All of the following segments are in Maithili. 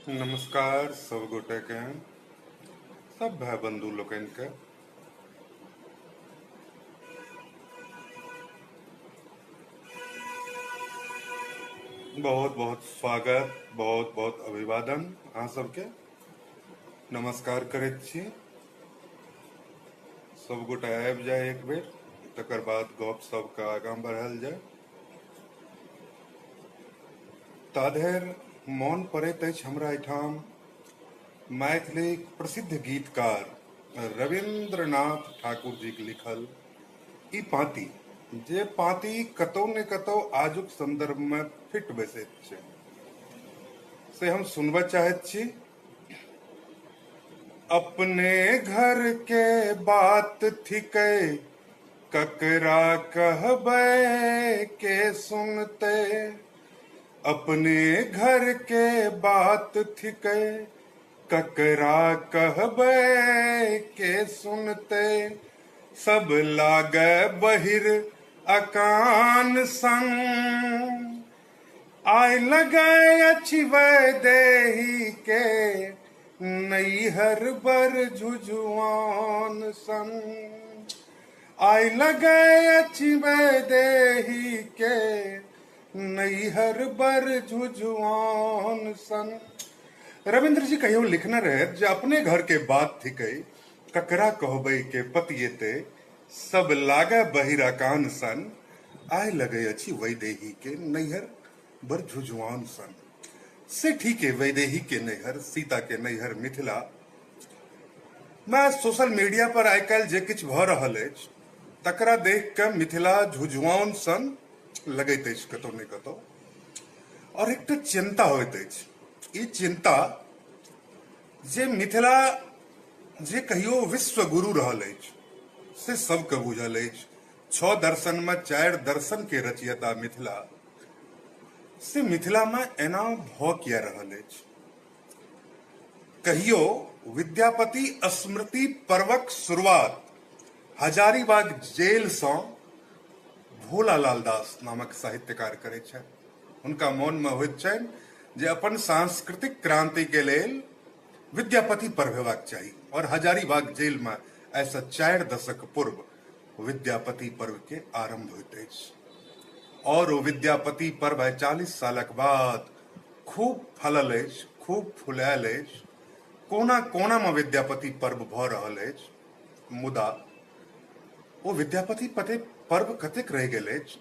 नमस्कार सब गोटे के, सब भाई बंधु लोकनि के। बहुत बहुत स्वागत, बहुत बहुत अभिवादन अहाँ सबके। नमस्कार करैत छी। सब गोटे आबि जाय एक बेर, तकर बाद गप सबके आगाँ बढ़ायल जाय। ताधरि मोन पड़ैत अछि हमरा एहिठाम मैथिलीक प्रसिद्ध गीतकार रविन्द्रनाथ ठाकुर जीक लिखल ई पाँति, जे पाँति कतौ ने कतौ आजुक सन्दर्भमे फिट बैसैत छै, से हम सुनबऽ चाहैत छी। अपने घर के बात थिकै, ककरा कहबै के सुनतै। अपने घर के बात थिकै, ककरा कहबै के सुनतै। सब लागै बहिर अकान सन, आइ लगै अछि वैदेही के नैहर बर झुझुआन सन। आइ लगै अछि वैदेही के नैहर बर झुझुआन सन। रविन्द्र जी कहियो लिखने रहथि जे अपने घर के बात थिकै, ककरा कहबै के पतिएतै, सब लागै बहिर अकान सन, आइ लगै अछि वैदेही के नैहर बर झुझुआन सन। से ठीक है, वैदेही के नैहर, सीता के नैहर मिथिला में सोशल मीडिया पर आइ काल्हि जे किछु भऽ रहल अछि तकरा देख कऽ मिथिला झुझुआन सन लगैत अछि कतौ ने कतौ। और एकटा चिंता होइत अछि, ई चिंता जे मिथिला जे कहियो विश्व गुरु रहल अछि से सबके बुझल अछि। 6 दर्शन में 4 दर्शन के रचयिता मिथिला, से मिथिला में एना भऽ किया रहल अछि? कहियो विद्यापति स्मृति पर्वक शुरुआत हजारीबाग जेल सँ भोलालाल दास नामक साहित्यकार करै छथि। हुनका मोन में होइत छनि जे अपन सांस्कृतिक क्रांति के लेल विद्यापति पर्व हेबाक चाही, और हजारीबाग जेल में ऐसा 4 दशक पूर्व विद्यापति पर्व के आरंभ होइत अछि। और ओ विद्यापति पर्व आइ 40 सालक बाद खूब फलल अछि, खूब फुलायल अछि। कोना कोना में विद्यापति पर्व भऽ रहल अछि, मुदा ओ विद्यापति पते पर्व कतेक रहि गेल अछि,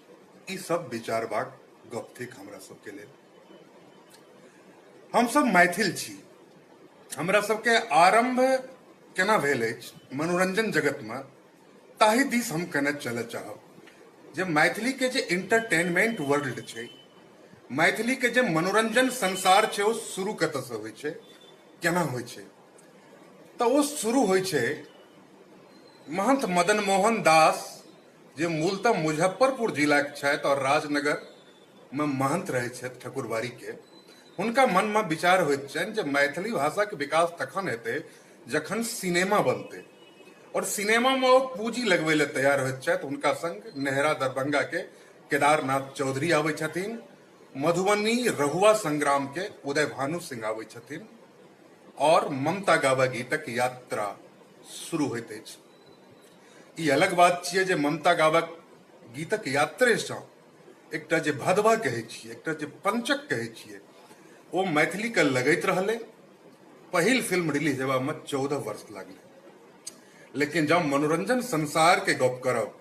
ई सब विचारबाक गप थिक हमरा सबके लेल। हम सब मैथिल छी, हमरा सबके आरंभ केना भेल अछि मनोरंजन जगत में, ताहि दिस हम कने चलऽ चाहब जे मैथिली के जे इंटरटेनमेंट वर्ल्ड छै, मैथिली के जे मनोरंजन संसार छै, ओ शुरू कतऽ से होइ छै, केना होइ छै? तऽ ओ शुरू होइ छै महंत मदन मोहन दास, जे मूलतः मुजफ्फरपुर जिलाके छथि और राजनगर मे महंत रहै छथि ठकुरबाड़ी के। हुनका मन मे विचार होइत छनि जे मैथिली भाषा के विकास तखन हेतै जखन सिनेमा बनतै, और सिनेमा मे ओ पूंजी लगबै लए तैयार होइत छथि। हुनका संग नेहरा दरभंगा के केदारनाथ चौधरी आबै छथिन, मधुबनी रहुआ संग्राम के उदय भानु सिंह आबै छथिन, और ममता गाबा गीतक यात्रा शुरू होइत अछि। ई अलग बात छियै जे ममता गाबा गीतक यात्रे सँ एकटा जे भदवा कहै छियै, एकटा जे पंचक कहै छियै, ओ मैथिली के लगैत रहलै। पहिल फिल्म रिलीज हेबा में 14 वर्ष लागलै। लेकिन जब मनोरंजन संसार के गप करब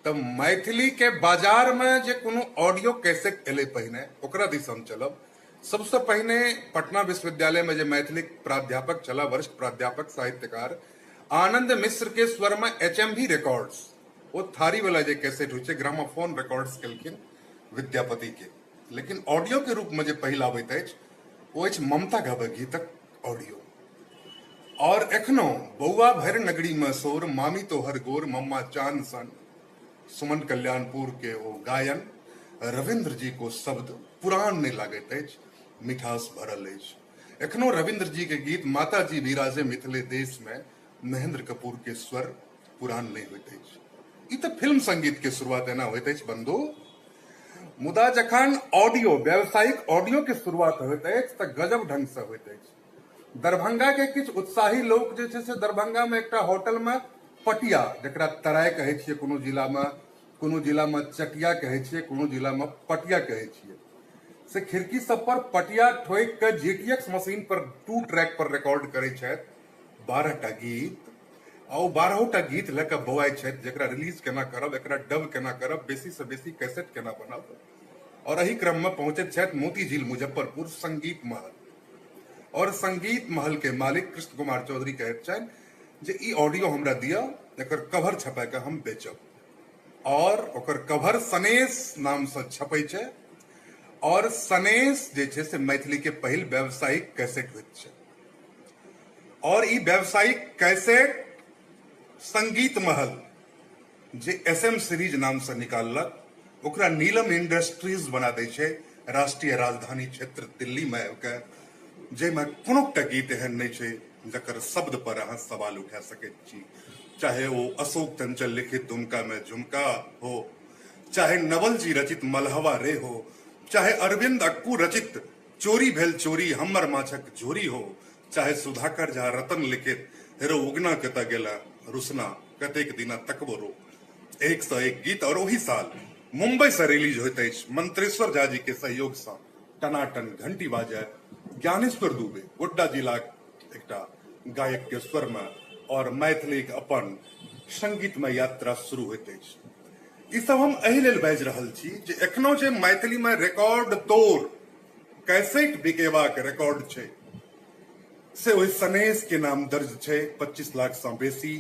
तऽ मैथिली के बाजार में जे कोनो ऑडियो कैसेट एलै पहिने, ओकरा दिस हम चलब। सबसँ पहिने पटना विश्वविद्यालय में जे मैथिली प्राध्यापक छलाह, वरिष्ठ प्राध्यापक साहित्यकार आनंद मिश्र के स्वर में एच एम भी रिकॉर्ड्स, ओ थारी वाला जे कैसेट होइ छै, ग्रामोफोन रिकॉर्ड्स केलखिन विद्यापति के। लेकिन ऑडियो के रूप में जे पहिल आबैत अछि ओ अछि ममता गाबय गीतक ऑडियो। और एखनो बौआ भरि नगरी में शोर, मामी तोहर गोर, मम्मा चान सन, सुमन कल्याणपुर के ओ गायन, रविन्द्र जी को शब्द पुरान नहीं लागैत अछि, मिठास भरल अछि। एखनो रविन्द्र जी के गीत माता जी विराजे मिथिले देश में महेंद्र कपूर के स्वर पुरान नहीं होइत अछि। ई तऽ फिल्म संगीत के शुरुआत एना होइत अछि बंधु। मुदा जखन ऑडियो, व्यावसायिक ऑडियो के शुरुआत होइत अछि तऽ गजब ढंग से होइत अछि। दरभंगा के किछु उत्साही लोक जे छै से दरभंगा मे एकटा होटल मे पटिया, जकरा तराय कहै छियै कोनो जिला मे, कोनो जिला मे चटिया कहै छियै, कोनो जिला मे पटिया कहै छियै, से खिड़की सब पर पटिया ठोकि के जीटीएक्स मशीन पर 2 ट्रैक पर रिकॉर्ड करै छथि 12टा गीत, आ ओ 12टा गीत लऽ कऽ बौआइ छथि जेकरा रिलीज केना करब, एकरा डब केना करब, बेसी से बेसी कैसेट केना बनाब। और एहि क्रम में पहुंचैत छथि मोती झील मुजफ्फरपुर संगीत महल, और संगीत महल के मालिक कृष्ण कुमार चौधरी कहैत छनि जे ई ऑडियो हमरा दिअ, एकर कवर छपा कऽ हम बेचब। और ओकर कवर सनेश नाम से छपै छै, और सनेश जे छै से मैथिली के पहिल व्यावसायिक कैसेट होइत छै। और ई व्यावसायिक कैसेट संगीत महल जे एस एम सीरीज नाम से निकाललक ओकरा नीलम इंडस्ट्रीज बना दै छै राष्ट्रीय राजधानी क्षेत्र दिल्ली में आबि कऽ, जाहिमे कोनो टा गीत एहन नहि छै जकर शब्द पर अहाँ सवाल उठा सकैत छी, चाहे ओ अशोक चंचल लिखित दुमका में झुमका हो, चाहे नवल जी रचित मलहवा रे हो, चाहे अरविंद अक्कू रचित चोरी भेल चोरी हमर माछक झोरी हो, चाहे सुधाकर झा रतन लिखित हेरो उगना कतऽ गेला रुसना कतेक दिना तकबो रो, एक सँ एक गीत। और ओही साल मुंबई से रिलीज होइत अछि मंत्रेश्वर झा जी के सहयोग सँ टनाटन घंटी बाजय ज्ञानेश्वर दुबे गोड्डा जिलाक एकटा गायक के स्वर में, और मैथिलीक अपन संगीतमय यात्रा शुरू होइत अछि। ई सब हम एहि लेल बाजि रहल छी जे एखनो जे मैथिली में रिकॉर्ड तोड़ कैसेट बिकेबाक रिकॉर्ड छै से ओहि सनेश के नाम दर्ज छै 25 लाख सँ बेसी।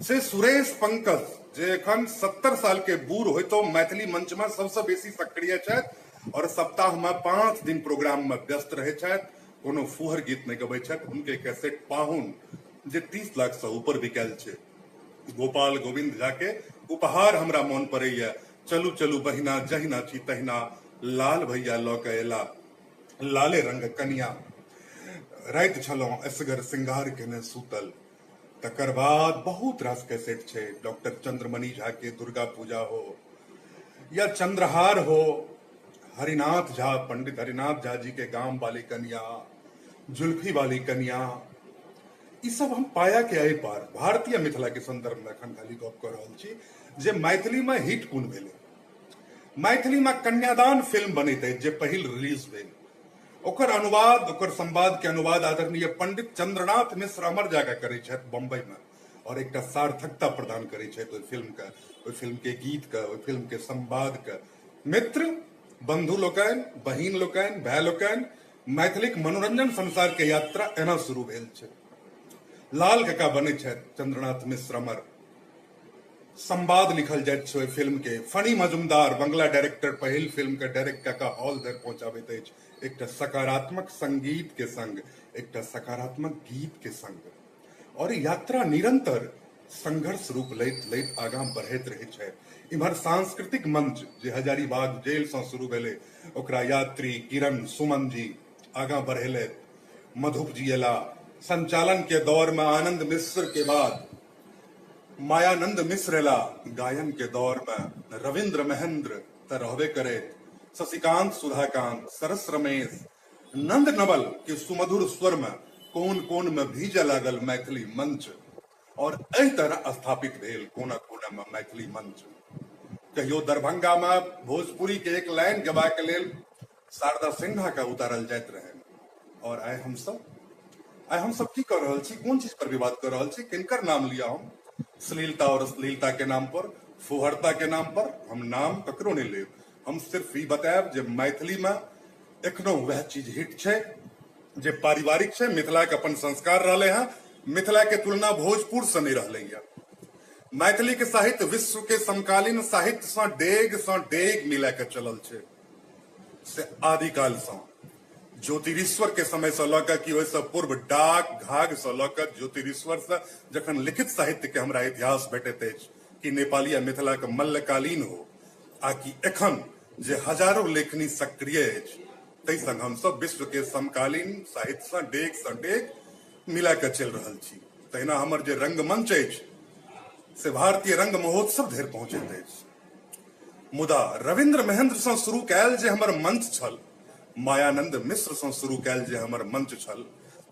से सुरेश पंकज जे एखन 70 साल के बूढ़ होइतो मैथिली मंच में सबसँ बेसी सक्रिय छथि और सप्ताह में 5 दिन प्रोग्राम में व्यस्त रहै छथि, कोनो फुहर गीत नहि गबै छथि, हुनके कैसेट पाहुन जे 30 लाख सँ ऊपर बिकायल छै। गोपाल गोविंद झा के उपहार हमरा मोन पड़ैया, चलू चलू बहिना जहिना छी तहिना, लाल भैया लऽ के एला लाले रंग कनिया, राति छलहुँ असगर सिंगार केने सूतल। तकर बाद बहुत रास कैसेट छै, डॉक्टर चंद्रमणि झा के दुर्गा पूजा हो या चंद्रहार हो, हरिनाथ झा, पंडित हरिनाथ झा जी के गाम वाली कनिया, जुल्फी वाली कनिया, ई सब हम पाया के एहि पार भारतीय मिथिला के संदर्भ में एखन खाली गप कऽ रहल छी जे मैथिली में हिट कोन भेलै। मैथिली में कन्यादान फिल्म बनैत अछि जे पहिल रिलीज भेल, ओकर अनुवाद, ओकर संवाद के अनुवाद आदरणीय पंडित चंद्रनाथ मिश्र अमर जाके करै छथि बम्बई में, और एकटा सार्थकता प्रदान करै छथि ओहि फिल्म के, ओहि फिल्म के गीत के, ओहि फिल्म के संवाद के। मित्र बंधु लोकनि, बहिन लोकनि, भाय लोकनि, मैथिलीक मनोरंजन संसार के यात्रा एना शुरू भेल छै। लाल कका बनै छथि चंद्रनाथ मिश्र अमर, संवाद लिखल जाइत छै ओहि फिल्म के। फणी मजुमदार बंगला डायरेक्टर पहिल फिल्म के डायरेक्ट कऽ कऽ हॉल धरि पहुंचाबैत अछि, एकटा सकारात्मक संगीत के संग, एकटा सकारात्मक गीत के संग। और यात्रा निरंतर संघर्ष रूप लैत लैत आगाँ बढ़ैत रहै छै। इम्हर सांस्कृतिक मंच जे हजारीबाग जेल सँ शुरू भेलै, ओकरा यात्री किरण सुमन जी आगाँ बढ़ेलथि, मधुप जी एला। संचालन के दौर में आनंद मिश्र के बाद मायानंद मिश्र एला। गायन के दौर में रविंद्र महेंद्र तऽ रहबे करैत, शशिकांत सुधाकांत, सरस रमेश, नंद नवल के सुमधुर स्वर में कोन कोन में भीजऽ लागल मैथिली मंच, और एहि तरह स्थापित भेल कोना कोना में मैथिली मंच। कहियो दरभंगा में भोजपुरी के एक लाइन गवा के लेल शारदा सिन्हा के उतारल जाइत रहे, और आइ हम सब की कऽ रहल छी, कोन चीज पर विवाद कऽ रहल छी, किनकर नाम लिया हम? श्लीलता और अश्लीलता के नाम पर, फुहरता के नाम पर हम नाम ककरो नहि लेब। हम सिर्फ ई बतायब जे मैथिली में एखनो वएह चीज हिट छै जे पारिवारिक छै। मिथिला के अपन संस्कार रहले हैं, मिथिला के तुलना भोजपुर से नहीं रहले हैं। मैथिली के साहित्य विश्व के समकालीन साहित्य से डेग से डेग मिला के चलल छै, से आदिकाल से ज्योतिरीश्वर के समय से लऽ कऽ कि ओहिसँ पूर्व डाक घाघ से लऽ कऽ ज्योतिरीश्वर से जखन लिखित साहित्य के हमरा इतिहास भेटैत अछि कि नेपाली आ मिथिला के मल्लकालीन हो आ कि एखन जे हजारों लेखनी सक्रिय अछि, ताहि संग हमसब विश्व के समकालीन साहित्य से डेग से डेग मिला कऽ चलि रहल छी। तहिना हमर जे रंगमंच अछि से भारतीय रंग महोत्सव धरि पहुंचैत अछि। मुदा रविन्द्र महेंद्र सँ शुरू कयल जे हमर मंच छल, मायानंद मिश्र सँ शुरू कयल जे हमर मंच छल,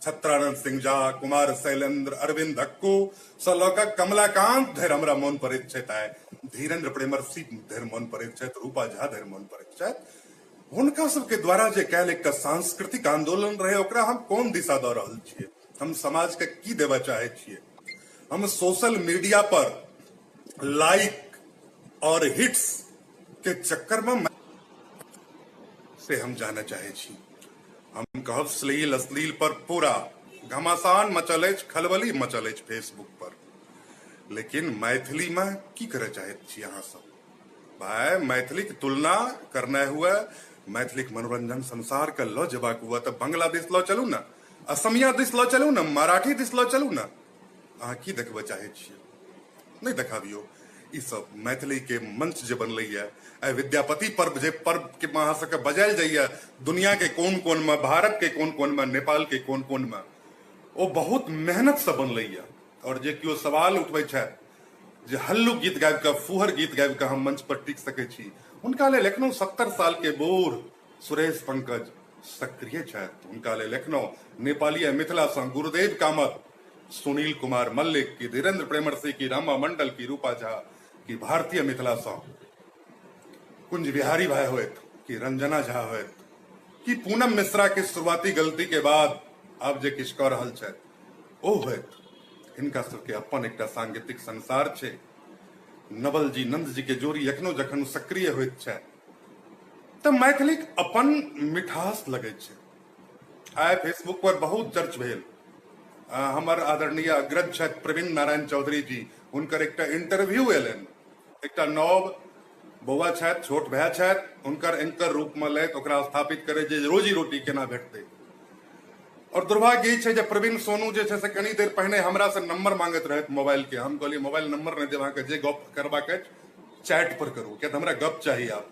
छत्रानंद सिंह झा, कुमार शैलेंद्र, अरविंद अक्कू सँ लऽ कऽ कमलाकांत धरि हमरा मोन पड़ैत छथि, आइ धीरेन्द्र प्रेमर्षि धरि मोन पड़ैत छथि, रूपा झा धरि मोन पड़ैत छथि। हुनका सबके द्वारा जे कयल एकटा सांस्कृतिक आंदोलन रहै, ओकरा हम कोन दिशा दऽ रहल छियै, हम समाज के की देबऽ चाहै छियै? हम सोशल मीडिया पर लाइक और हिट्स के चक्कर में से हम जानऽ चाहै छी। हम कहब श्लील अश्लील पर पूरा घमासान मचल अछि, खलबली मचल अछि फेसबुक पर, लेकिन मैथिली में की करऽ चाहैत छी अहाँ सब? भाय, मैथिलीक तुलना करनाइ हुए, मैथिलीक मनोरंजन संसार के लऽ जेबाक हुए तऽ बांग्लादेश लऽ चलू ने, असमिया दिस लऽ चलू ने, मराठी दिस लऽ चलू ने। अहाँ की देखबऽ चाहै छियै? नहि देखाबियौ। ई सब मैथिली के मंच जे बनलैया, आइ विद्यापति पर्व जे पर्व के अहाँ सबके बजायल जाइया दुनिया के कोन कोन में, भारत के कोन कोन में, नेपाल के कोन कोन में, ओ बहुत मेहनत से बनलैया। और जे केओ सवाल उठबै छथि जे हल्लुक गीत गाबि कऽ, फुहर गीत गाबि कऽ हम मंच पर टिक सकै छी, हुनका लेल एखनो 70 साल के बूढ़ सुरेश पंकज सक्रिय छथि। हुनका लेल एखनो नेपालीय मिथिला सँ गुरुदेव कामत, सुनील कुमार मल्लिक की, धीरेन्द्र प्रेमर्षि की, रामा मंडल की, रूपा झा की, भारतीय मिथिला सँ कुंज बिहारी भाई होयत कि रंजना झा होयत कि पूनम मिश्रा के शुरुआती गलती के बाद आब जे किछु कऽ रहल छथि ओ होयत, हिनका सबके अपन एकटा सांगीतिक संसार छै। नवल जी नंद जी के जोड़ी एखनो जखन सक्रिय होइत छथि तऽ मैथिलीक अपन मिठास लगै छै। आइ फेसबुक पर बहुत चर्च भेल। हमर आदरणीय अग्रज छथि प्रवीण नारायण चौधरी जी, हुनकर एकटा इंटरव्यू एलनि। एकटा नव बौआ छथि, छोट भाय छथि, हुनकर एंकर रूप में लैत ओकरा स्थापित करे जे रोजी रोटी केना भेटतै। और दुर्भाग्य ई छै जे प्रवीण सोनू जे छै से कनी देर पहिने हमरा से नंबर मांगैत रहथि मोबाइल के। हम कहलियै मोबाइल नंबर नहि देब अहाँके, जे गप करबाक अछि चैट पर करू, किया तऽ हमरा गप चाही आब।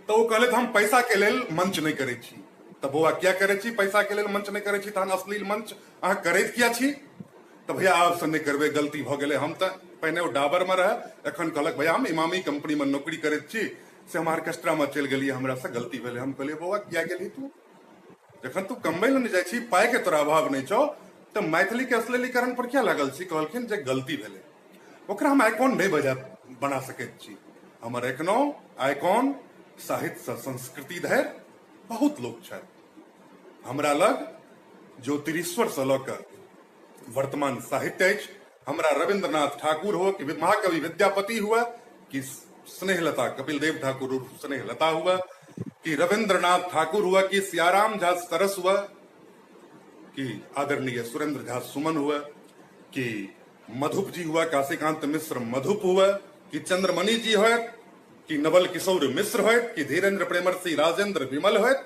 तऽ ओ कहलथि हम पैसा के लेल मंच नहि करै छी। तऽ बौआ किया करै छी पैसा के लेल मंच नहि करै छी, तहन अश्लील मंच अहाँ करैत किया छी? तऽ भैया आब से नहि करबै, गलती भऽ गेलै। हम तऽ पहिने ओ डाबर मे रहै, एखन कहलक भैया हम इमामी कंपनी मे नौकरी करैत छी, से हम ऑर्केस्ट्रा मे चलि गेलियै, हमरा से गलती भेलै। हम कहलियै बौआ किया गेलही तू? जखन तू कमबै लए नहि जाइ छी, पाइ के तोरा अभाव नहि छौ, तऽ मैथिली के अश्लीलीकरण पर किया लागल छी? कहलखिन जे गलती भेलै। ओकरा हम आइकॉन नहि बजा बना सकैत छी। हमर एखनो आइकॉन साहित्य सँ संस्कृति धरि बहुत लोक छथि। हमरा लग ज्योतिरीश्वर सँ लऽ कऽ वर्तमान साहित्य अछि। हमरा रविन्द्रनाथ ठाकुर हो कि महाकवि विद्यापति हुआ कि स्नेहलता कपिलदेव ठाकुर उर्फ स्नेहलता हुआ कि रविन्द्रनाथ ठाकुर हुआ कि सियाराम झा सरस हुआ कि आदरणीय सुरेंद्र झा सुमन हुआ कि मधुप जी हुआ, काशीकांत मिश्र मधुप हुआ कि चंद्रमणि जी होयत कि नवल किशोर मिश्र होयत कि धीरेन्द्र प्रेमर्षि राजेंद्र विमल होयत,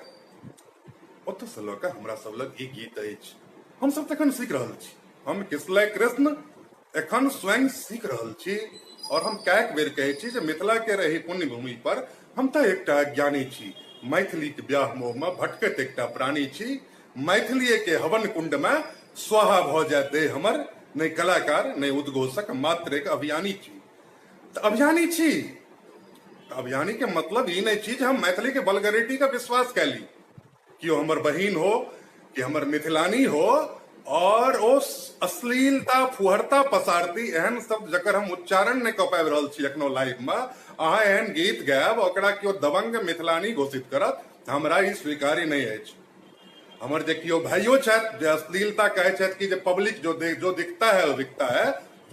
ओतऽ लऽ कऽ हमरा सब लग ई गीत अछि। हम सब तखन सीख रहल छी, हम किसलय कृष्ण एखन स्वयं सीख रहल छी। और हम कएक बेर कहै छी जे मिथिला के रही पुण्य भूमि पर हम तऽ एकटा अज्ञानी छी, मैथिली के ब्याह मोह में भटकैत एकटा प्राणी छी, मैथिलीए के हवन कुंड में स्वाहा भऽ जाय देह हमर, नहि कलाकार नहि उद्घोषक मात्र एक अभियानी छी। तऽ अभियानी छी तऽ अभियानी के मतलब ई नहि छी जे हम मैथिली के वल्गैरिटी के विश्वास कैली कि ओ हमर बहिन हो कि हमर मिथिलानी हो और ओ अश्लीलता फुहरता पसारती, एहन शब्द जकर हम उच्चारण नहि कऽ पाबि रहल छी एखनो लाइव में, अहाँ एहन गीत गायब ओकरा केओ दबंग मिथिलानी घोषित करत, हमरा ई स्वीकार्य नहि अछि। हमर जे केओ भाइयो छथि जे अश्लीलता कहै छथि कि जे पब्लिक जो दिखता है वो बिकता है,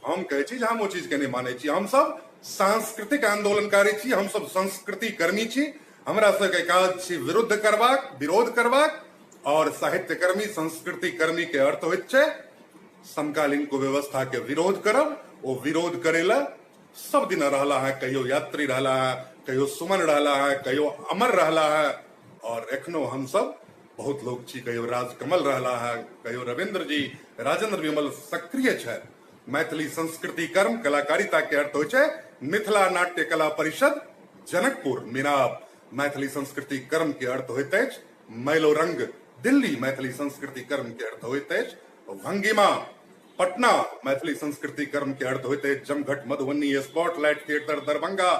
हम कहै छी जे हम ओ चीज के नहि मानै छी। हम सब सांस्कृतिक आंदोलनकारी छी, हम सब संस्कृति कर्मी छी, हमरा सबके काज छी विरुद्ध करबाक, विरोध करबाक। और साहित्य कर्मी संस्कृति कर्मी के अर्थ होइत छै समकालीन को व्यवस्था के विरोध करब। ओ विरोध करे ला सब दिन रहला है, कहियो यात्री रहला है, कहियो सुमन रहला है, कहियो अमर रहला है, और एखनो हम सब बहुत लोग छी, कहियो राजकमल रहला है, कहियो रविंद्र जी, राजेंद्र विमल सक्रिय छथि। मैथिली संस्कृति कर्म कलाकारिता के अर्थ होइ छै मिथिला नाट्य कला परिषद जनकपुर मिनाप। मैथिली संस्कृति कर्म के अर्थ होइत अछि मैलोरंग दिल्ली। मैथिली संस्कृति कर्म के अर्थ होइत अछि भंगिमा पटना। मैथिली संस्कृति कर्म के अर्थ होइत अछि जमघट मधुबनी, स्पॉटलाइट थिएटर दरभंगा,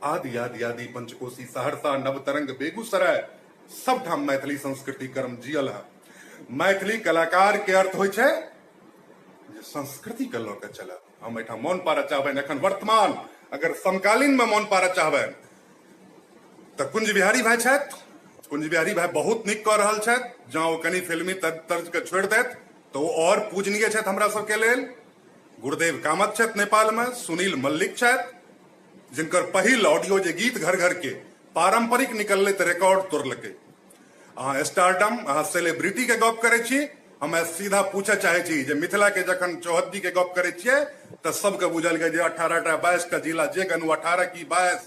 आदि आदि आदि, पंचकोशी, सहरसा, नवतरंग, बेगूसराय, सबठाम मैथिली संस्कृति कर्म जियल है। मैथिली कलाकार के अर्थ होइ छै जे संस्कृति के लऽ के चलत। हम एहिठाम मोन पारऽ चाहबनि, एखन वर्तमान अगर समकालीन में मोन पारऽ चाहबनि तऽ कुंज बिहारी भाई छथि। कुंज बिहारी भाई बहुत नीक कऽ रहल छथि। जँ ओ कनि फिल्मी तर्ज के छोड़ि देत तऽ ओ आओर पूजनीय छथि हमरा सबके लेल। गुरुदेव कामत छथि नेपाल में, सुनील मल्लिक छथि, जिनकर पहिल ऑडियो जे गीत घर घर के पारंपरिक निकललै तऽ रिकॉर्ड तोड़लकै। अहाँ स्टारडम, अहाँ सेलिब्रिटी के गप करै छी, हम सीधा पूछऽ चाहै छी जे मिथिला के जखन चौहद्दी के गप करै छियै तऽ सबके बुझल गेल जे 18 टा 22 टा जिला, जे गनु 18 की 22।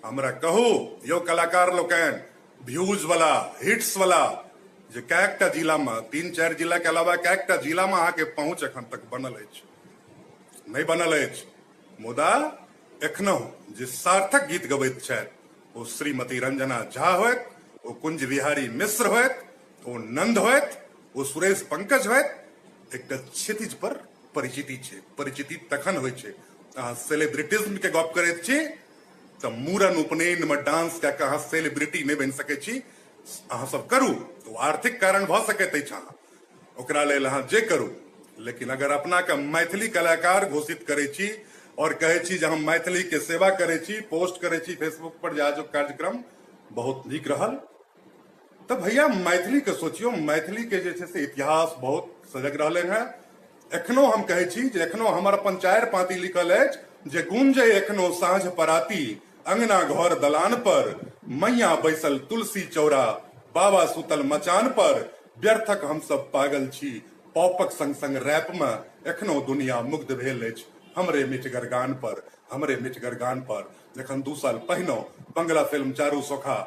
हमरा कहू यौ कलाकार लोकनि, व्यूज वाला, हिट्स वाला, जे कएकटा जिला में, 3-4 जिला के अलावा कएकटा जिला में अहाँके पहुंच एखन तक बनल अछि? नहि बनल अछि। मुदा एखनहु जे सार्थक गीत गबैत छथि ओ श्रीमती रंजना झा होयत, ओ कुंज बिहारी मिश्र होयत, ओ नंद होयत, ओ सुरेश पंकज होयत। एकटा क्षितिज पर परिचिति छै। परिचिति तखन होइ छै। अहाँ सेलिब्रिटिज्म के गप करैत छी तऽ मूड़न उपनयन में डांस कए कऽ अहाँ सेलिब्रिटी नहि बनि सकै छी। अहाँ सब करू, ओ आर्थिक कारण भऽ सकैत अछि, अहाँ ओकरा लेल अहाँ जे करू, लेकिन अगर अपना के मैथिली कलाकार घोषित करै छी और कहै छी जे हम मैथिली के सेवा करै छी, पोस्ट करै छी फेसबुक पर जे आजुक कार्यक्रम बहुत नीक रहल, तऽ भैया मैथिली के सोचियौ। मैथिली के जे छै से इतिहास बहुत सजग रहलै हेँ। एखनो हम कहै छी जे एखनो हमर अपन 4 पाँति लिखल अछि जे गुंजे एखनो साँझ पराती अंगना घर दलान पर, मैया बैसल तुलसी चौरा, बाबा सुतल मचान पर, व्यर्थक हम सब पागल छी पॉपक संग संग रैप में, एखनो दुनिया मुग्ध भेल अछि हमरे मिठगर गान पर, हमरे मिठगर गान पर। जखन 2 साल पहिनो बंगला फिल्म चारू सोखा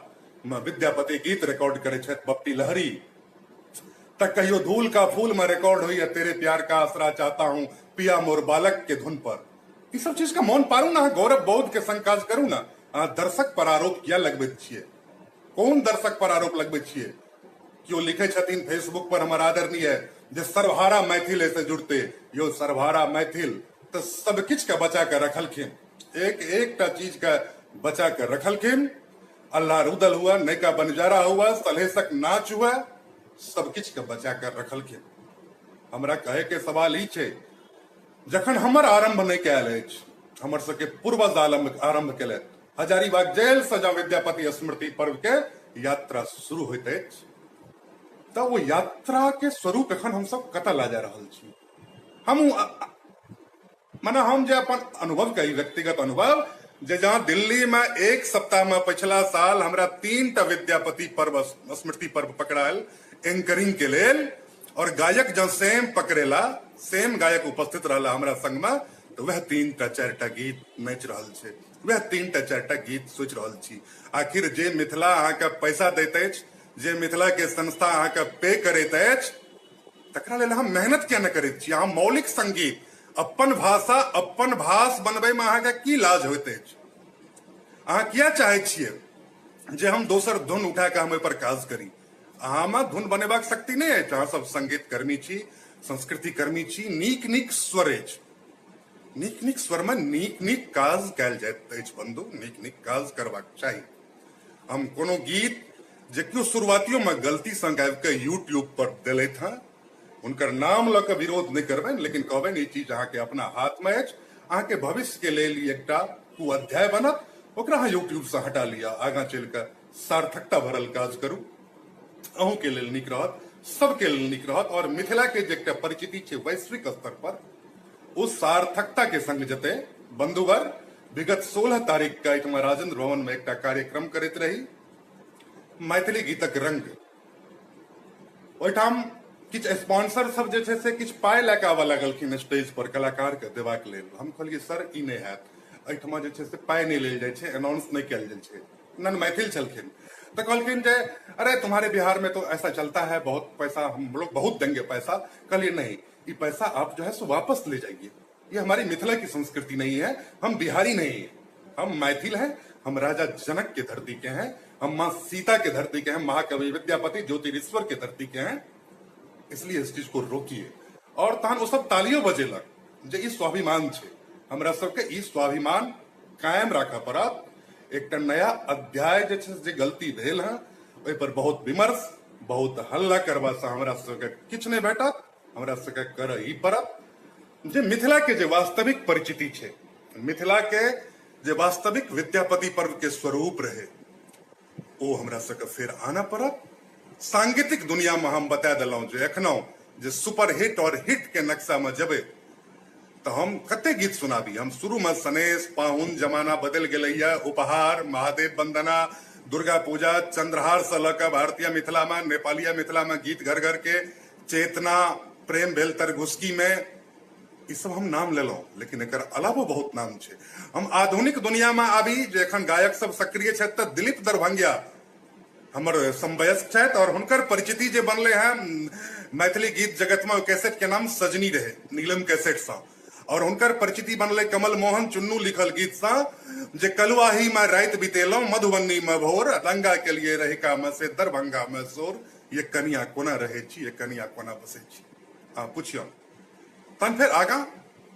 में विद्यापति गीत रिकॉर्ड करै छथि बप्पी लहरी, त कहियो धूल का फूल में रिकॉर्ड होइए तेरे प्यार का आसरा चाहता हूं पिया मोर बालक के धुन पर। ई सब चीज के मोन पारू ना, अहाँ गौरव बौद्ध के संग काज करू ना। अहाँ दर्शक पर आरोप किया लगबैत छियै? कोन दर्शक पर आरोप लगबैत छियै? केओ लिखै छथिन फेसबुक पर हमर आदरणीय जे सर्वहारा मैथिल ऐसे जुड़ते, यो सर्वहारा मैथिल तऽ सब किछु के बचा के रखलखिन, एक एकटा चीज के बचा के रखलखिन। अल्लाह रुदल हुआ, नैका बंजारा हुआ, सलहेसक नाच हुआ, सब किछु के बचा के रखलखिन। हमरा कहे के सवाल ई छै, जखन हमर आरंभ नहि कयल अछि, हमर सबके पूर्वज आरंभ केलथि, हजारीबाग जेल से जँ विद्यापति स्मृति पर्व के यात्रा शुरू होइत अछि तऽ ओ यात्रा के स्वरूप एखन हमसब कतऽ लऽ जा रहल छी? हम मने हम जे अपन अनुभव कही, व्यक्तिगत अनुभव, जे जहाँ दिल्ली में एक सप्ताह में पिछला साल हमरा 3 टा विद्यापति पर्व स्मृति पर्व पकड़ायल एंकरिंग के लेल, और गायक जँ सेम पकड़ेला, सेम गायक उपस्थित रहला हमरा संग में, तऽ वएह 3 टा 4 टा गीत नाचि रहल छै, वएह 3 टा 4 टा गीत सोचि रहल छी। आखिर जे मिथिला अहाँके पैसा दैत अछि, जे मिथिला के संस्था अहाँके पे करैत अछि, तकरा लेल अहाँ मेहनत किया नहि करैत छी? अहाँ मौलिक संगीत, अपन भाषा, अपन भाष बनबै में अहाँके की लाज होइत अछि? अहाँ किया चाहै छियै जे हम दोसर धुन उठा कऽ हम ओहि पर काज करी? अहाँमे धुन बनेबाक शक्ति नहि अछि। अहाँ सब संगीत कर्मी छी, संस्कृति कर्मी छी, नीक नीक स्वर अछि, नीक नीक स्वर में नीक नीक काज कयल जाइत अछि बंधु, नीक नीक काज करबाक चाही। हम कोनो गीत जे केओ शुरुआतियो में गलती सँ गाबि के यूट्यूब पर देलथि हँ, हुनकर नाम लऽ कऽ विरोध नहि करबनि, लेकिन कहबनि ई चीज अहाँके अपना हाथ में अछि, अहाँके भविष्य के लेल ई एकटा कुअध्याय बनत, ओकरा अहाँ यूट्यूब सँ हटा लिअ, आगाँ चलि कऽ सार्थकता भरल काज करू, अहूँ के लेल नीक रहत, सबके लेल नीक रहत। और मिथिला के जे एकटा परिचिति छै वैश्विक स्तर पर, ओ सार्थकता के संग जते। बंधुवर, विगत 16 तारीख के एहिठमा राजेंद्र भवन में एकटा कार्यक्रम करैत रही, मैथिली गीतक रंग। ओहिठाम किछु स्पॉन्सर सब जे छै से किछु पाइ लए कऽ आबऽ लगलखिन स्टेज पर कलाकार के देबाक लेल। हम कहलियै सर ई नहि हैत, एहिठमा जे छै से पाइ नहि लेल जाइ छै, अनाउंस नहि कयल जाइ छै। नन मैथिल छलखिन तऽ कहलखिन जे अरे तुम्हारे बिहार में तो ऐसा चलता है, बहुत पैसा हम लोग बहुत देंगे पैसा। कहलिए नहीं, ये पैसा आप जो है सो वापस ले जाइए, ये हमारी मिथिला की संस्कृति नहीं है, हम बिहारी नहीं है, हम मैथिल हैं, हम राजा जनक के धरती के हैं, हम माँ सीता के धरती के हैं, महाकवि विद्यापति ज्योतिरीश्वर के धरती के हैं, इसलिए इस चीज को रोकिए। और तहन ओ सब तालियो बजेलक जे ई स्वाभिमान छै, हमरा सबके ई स्वाभिमान कायम राखऽ पड़त। एकटा नया अध्याय जे छै जे गलती भेल हँ ओहि पर बहुत विमर्श, बहुत हल्ला करबासँ हमरा सबके किछु नहि भेटत। हमरा सबके करऽ ई पड़त जे मिथिला के जे वास्तविक परिचिति छै, मिथिला के जे वास्तविक विद्यापति पर्व के स्वरूप रहे, ओ हमरा सबके फेर आनऽ पड़त। सांगीतिक दुनिया में हम बता देलहुं जे एखनो जे सुपर हिट और हिट के नक्शा में जेबै तऽ हम कते गीत सुनाबी। हम शुरू में सनेश, पाहुन, जमाना बदलि गेलैया, उपहार, महादेव वंदना, दुर्गा पूजा, चंद्रहार से लऽ कऽ भारतीय मिथिला में, नेपालीय मिथिला में गीत घर घर के, चेतना, प्रेम भेल तरघुसकी में, ई सब हम नाम लेलहुँ, लेकिन एकर अलावो बहुत नाम छै। हम आधुनिक दुनिया में आबी जे एखन गायक सब सक्रिय छथि तऽ दिलीप दरभंगिया हमर समवयस्क छथि और हुनकर परिचिति जे बनले हैं मैथिली गीत जगत में, कैसेट के नाम सजनी रहे, नीलम कैसेट सँ, और हुनकर परिचिति बनले कमल मोहन चुन्नू लिखल गीत सँ जे कलुआही में राति बितेलहुँ मधुबनी में भोर, दंगा के लिए रहिका में से दरभंगा में शोर, ये कनिया कोना रहे छी, ये कनिया कोना बसे छी। अहाँ पुछियौ तहन फेर आगाँ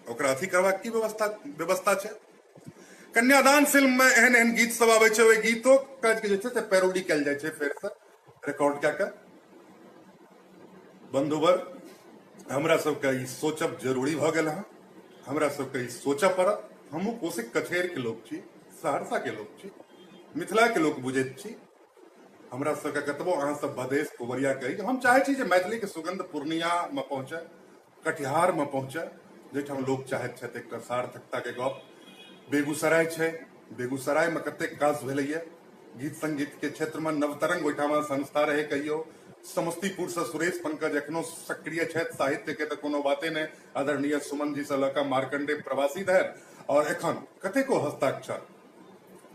ओकरा अथी करबाक की व्यवस्था छै। कन्यादान फिल्म में एहन एहन गीत सब आबै छै, ओहि गीतो काज के जे छै से पैरोडी कयल जाइ छै फेर से रिकॉर्ड कए कऽ। बंधुवर, हमरा सबके ई सोचब जरूरी भऽ गेल हँ, हमरा सबके ई सोचऽ पड़त। हमहूँ कोशिक कछेर के लोक छी, सहरसा के लोक छी, मिथिला के लोक बुझैत छी। हमरा सबके कतबो अहाँ सब भदेश कुबरिया कही, हम चाहै छी जे मैथिली के सुगंध पूर्णिया में पहुंचे, कटिहार में पहुंचे, जाहिठाम लोक चाहैत छथि एकटा सार्थकता के गप। बेगूसराय छै, बेगूसराय में कतेक काज भेलैया गीत संगीत के क्षेत्र में। नवतरंग ओहिठाम संस्था रहे कहियो। समस्तीपुर से सुरेश पंकज एखनो सक्रिय छथि, साहित्य के तऽ कोनो बाते नहि, आदरणीय सुमन जी से लऽ कऽ मार्कंडे प्रवासी धरि, और एखन कतेको हस्ताक्षर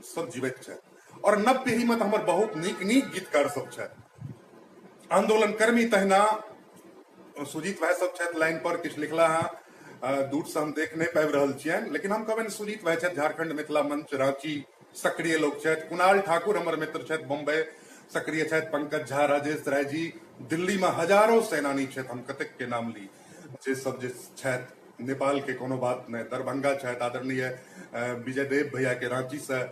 सब जीवित छथि। और नव पीढ़ी में तऽ हमर बहुत नीक नीक गीतकार सब छथि, आंदोलन कर्मी तहिना सुजीत भाई सब छथि, लाइन पर किछु लिखला हँ, दूर से हम देख नहि पाबि रहल छियनि, लेकिन हम कहबनि सुजीत भाई छथि, झारखंड मिथिला मंच रांची सक्रिय लोक छथि, कुणाल ठाकुर हमर मित्र छथि, बम्बई सक्रिय छथि, पंकज झा, राजेश राय जी, दिल्ली में हजारों सेनानी छथि, हम कतेक के नाम ली जे सब जे छथि। नेपाल के कोनो बात नहि, दरभंगा छथि आदरणीय विजय देव भैया के रांची से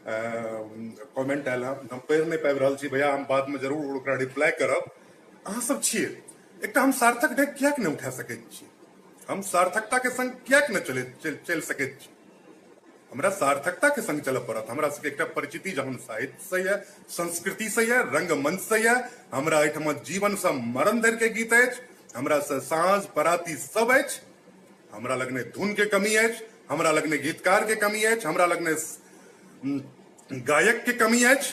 कमेंट आयल हँ, हम पढ़ि नहि पाबि रहल छी भैया, हम बाद में जरूर ओकरा रिप्लाई करब। अहाँ सब छियै एकटा हम सार्थक डेग किएक नहि उठा सकैत छी, हम सार्थकता के संग किएक नहि चलि सकैत छी? हमरा सार्थकता के संग चलऽ पड़त। हमरा सबके एकटा परिचिति जहन साहित्य से यऽ, संस्कृति से यऽ, रंगमंच से यऽ, हमरा एहिठाम जीवन से मरण धरि के गीत अछि, हमरा से साँझ पराती सब अछि, हमरा लगने धुन के कमी अछि, हमरा लगने गीतकार के कमी अछि, हमरा लगने गायक के कमी अछि,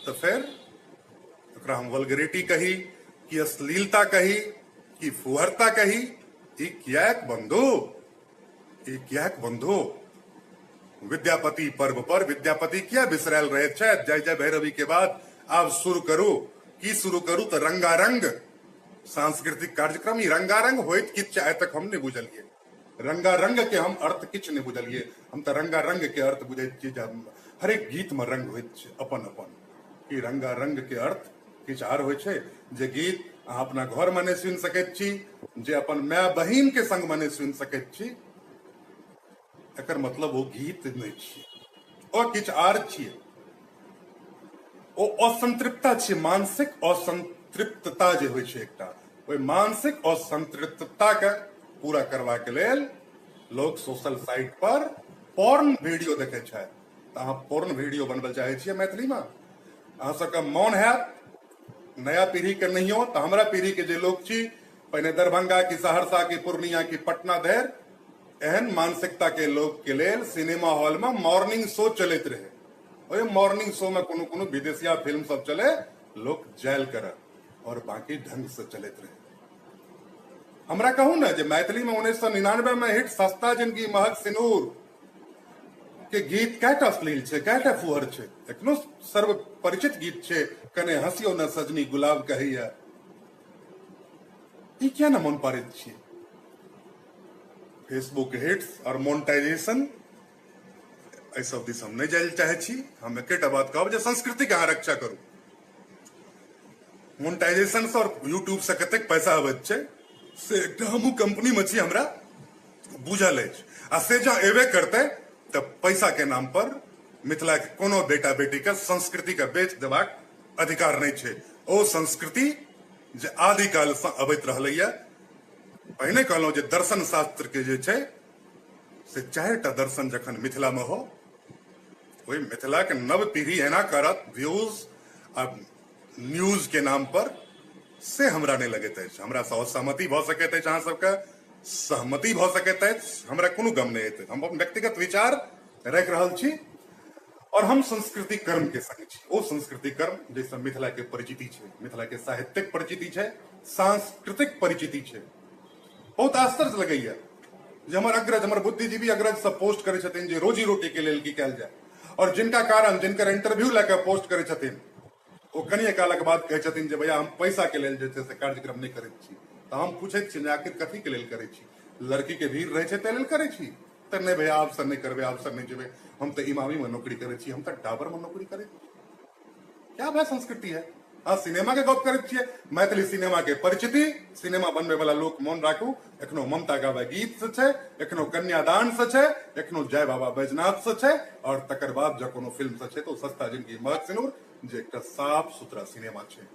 तऽ फेर ओकरा हम वल्गरिटी कही कि अश्लीलता कही कि फुहरता कही, ई किएक बंधु, ई किएक बंधु? विद्यापति पर्व पर विद्यापति किया बिसरायल रहैत छथि? जय जय भैरवी के बाद आब शुरू करू, की शुरू करू? तऽ रंगारंग सांस्कृतिक कार्यक्रम। ई रंगारंग होइत किछु आइ तक हम नहि बुझलियै, रंगारंग के हम अर्थ किछु नहि बुझलियै। हम तऽ रंगारंग के अर्थ बुझैत छियै जे हरेक गीत में रंग होइत छै अपन अपन। ई रंगारंग के अर्थ किछु आर होइ छै जे गीत अहाँ अपना घर में नहि सुनि सकैत छी, जे अपन माय बहिन के संग में नहि सुनि सकैत छी, एकर मतलब ओ गीत नहि छियै, ओ किछु आर छियै, ओ असंतृप्तता छियै, मानसिक असंतृप्तता जे होइ छै एकटा, ओहि मानसिक असंतृप्तता के पूरा करबाक लेल लोक सोशल साइट पर पॉर्न वीडियो देखै छथि। तऽ अहाँ पॉर्न वीडियो बनबै चाहै छियै मैथिलीमे? अहाँ सबके मोन हैत नया पीढ़ी के नहियो तऽ हमरा पीढ़ी के जे लोक छी, पहिने दरभंगा की सहरसा की पूर्णिया की पटना धरि एहन मानसिकता के लोक के लेल सिनेमा हॉल में मॉर्निंग शो चलैत रहे। ओहि मॉर्निंग शो में कोनो कोनो विदेशिया फिल्म सब चले, लोक जायल करत और बाकी ढंग से चलैत रहे। हमरा कहू ने जे मैथिली में 1999 में हिट सस्ता जिनगी महग सिनूर के गीत कैटा अश्लील छै, कैटा फुहर छै? एखनो सर्व परिचित गीत छै, कने हंसियो न सजनी गुलाब कहैया। ई किया ने मन पाड़ैत छियै? फेसबुक हिट्स और मोनेटाइजेशन एहि सब दिस हम नहि जाय लए चाहै छी। हम एकेटा बात कहब जे संस्कृति के अहाँ रक्षा करू। मोनेटाइजेशन से और यूट्यूब से कतेक पैसा अबैत छै से एकटा हमहूँ कंपनी में छी, हमरा बुझल अछि। आ से जँ एबे करतै तऽ पैसा के नाम पर मिथिला के कोनो बेटा बेटी के संस्कृति के बेच देबाक अधिकार नहि छै। ओ संस्कृति जे आदिकाल से अबैत रहलैया, पहिने कहलहुं जे दर्शन शास्त्र के जे छै से 4टा दर्शन जखन मिथिला में हो, ओहि मिथिला के नव पीढ़ी एना करत व्यूज आ न्यूज के नाम पर, से हमरा नहि लगैत अछि। हमरा सँ असहमति भऽ सकैत अछि, अहाँ सबके सहमति भऽ सकैत अछि, हमरा कोनो गम नहि अछि। हम अपन व्यक्तिगत विचार राखि रहल छी और हम संस्कृति कर्म के संग छी। ओ संस्कृति कर्म जाहिसँ मिथिला के परिचिति छै, मिथिला के साहित्यिक परिचिति छै, सांस्कृतिक परिचिति छै। बहुत आश्चर्य लगैया जे हमर अग्रज, हमर बुद्धिजीवी अग्रज सब पोस्ट करै छथिन जे रोजी रोटी के लेल की कयल जाय, और जिनका कारण, जिनकर इंटरव्यू लए कऽ पोस्ट करै छथिन, ओ कनिये कालक बाद कहै छथिन जे भैया हम पैसा के लेल जे छै से कार्यक्रम नहि करैत छी। तऽ हम पूछैत छी जे आखिर कथी के लेल करै छी? लड़की के भीड़ रहै छै ताहि लेल करै छी? तऽ नहि भैया, आब से नहि करबै, आब से नहि जेबै, हम तऽ इमामी में नौकरी करै छी, हम तऽ डाबर में नौकरी करै छी। क्या भाई संस्कृति है? अहाँ सिनेमा के गप करैत छियै, मैथिली सिनेमा के परिचिति, सिनेमा बनबै वाला लोक मोन राखू, एखनो ममता गाबै गीत से छै, एखनो कन्यादान से छै, एखनो जय बाबा बैजनाथ से छै, और तकर बाद जँ कोनो फिल्म से छै तऽ ओ सस्ता जिनगी महग सिनूर, जे एकटा साफ सुथरा सिनेमा छै।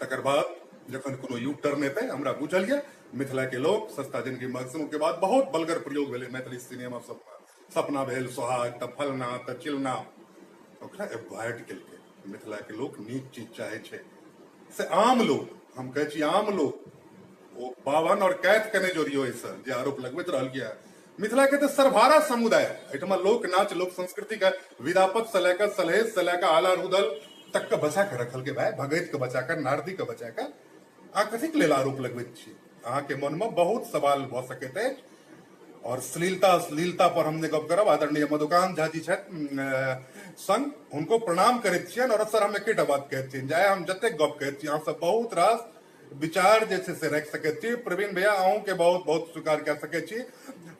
तकर बाद जखन कोनो यू टर्न एतै, हमरा बुझल यऽ मिथिला के लोक सस्ता जिनगी महग सिनूर के बाद बहुत बलगर प्रयोग भेलै मैथिली सिनेमा सबमे, सपना भेल सोहाग, तऽ फलना तऽ चिलना, ओकरा एवॉइड केलकै। मिथिला के लोक नीक चीज चाहे छै, से आम लोक, हम कहै छी आम लोक, ओ बावन और कैथ के नहि जोड़ियो एहिसँ जे आरोप लगबैत रहल यऽ। मिथिला के तऽ सरभारा समुदाय, एहिठमा लोक नाच, लोक संस्कृति के विदापत से लए कऽ सलहेश से लए कऽ आला रुदल तक के बचा के रखल के भाई, भगैत के बचा के, नारदी के बचा के, अहाँ कथी के लेल आरोप लगबैत छी? अहाँ के मन में बहुत सवाल भऽ सकैत अछि। और श्लीलता अश्लीलता पर हम जे गप करब, आदरणीय मधुकांत झा जी छथि संग, हुनको प्रणाम करैत छियनि। और सर हम एकेटा बात कहैत छियनि, जाय हम जतेक गप कहैत छी अहाँ सब बहुत रास विचार जे छै से राखि सकैत छी। प्रवीण भैया अहूँ के बहुत बहुत स्वीकार कए सकैत छी।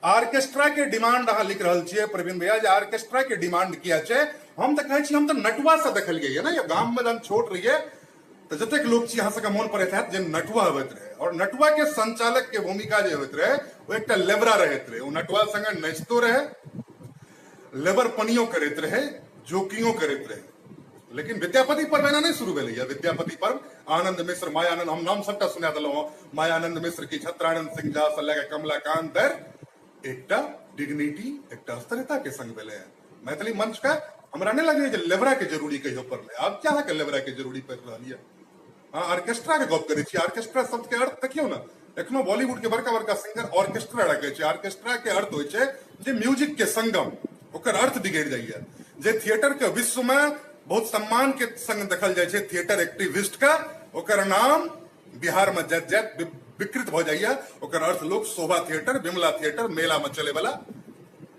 ऑर्केस्ट्रा के डिमांड अहाँ लिख रहल छियै प्रवीण भैया, जे ऑर्केस्ट्रा के डिमांड किया छै? हम तऽ कहै छी, हम तऽ नटुआ से देखलियै ने, गाम में जहन छोट रहियै तऽ जतेक लोक छी अहाँ सबके मोन पड़ैत हैत जे नटुआ अबैत रहै, और नटुआ के संचालक के भूमिका जे होइत रहै ओ एकटा लेबरा रहैत रहै। ओ नटुआ संगे नचितो रहै, लेबर पनियो करैत रहै, जोकियो करैत रहै। लेकिन विद्यापति पर्व एना नहि शुरू भेलैया। विद्यापति पर्व आनंद मिश्र, मायानंद, हम नाम सबटा सुना देलहुँ हँ, मायानंद मिश्र की छत्रानंद सिंह झा से लए कऽ कमलाकांत धरि एकटा डिग्निटी, एकटा स्तरता के संग भेलै हँ। मैथिली मंच के हमरा नहि लगैया जे लेबरा के जरूरी कहियो पड़लै। आब क्या अहाँके लेबरा के जरूरी पड़ि रहल यऽ? अहाँ ऑर्केस्ट्रा के गप करै छी, ऑर्केस्ट्रा शब्द के अर्थ देखियौ ने, एखनो बॉलीवुड के बड़का बड़का सिंगर ऑर्केस्ट्रा रखै छै। ऑर्केस्ट्रा के अर्थ होइ छै जे म्यूजिक के संगम, ओकर अर्थ बिगड़ि जाइया। जे थिएटर के विश्व में बहुत सम्मान के संग देखल जाइ छै थिएटर एक्टिविस्ट के, ओकर नाम बिहार में जाइत जाइत विकृत भऽ जाइया। ओकर अर्थ लोक शोभा थिएटर, विमला थिएटर, मेला में चले वाला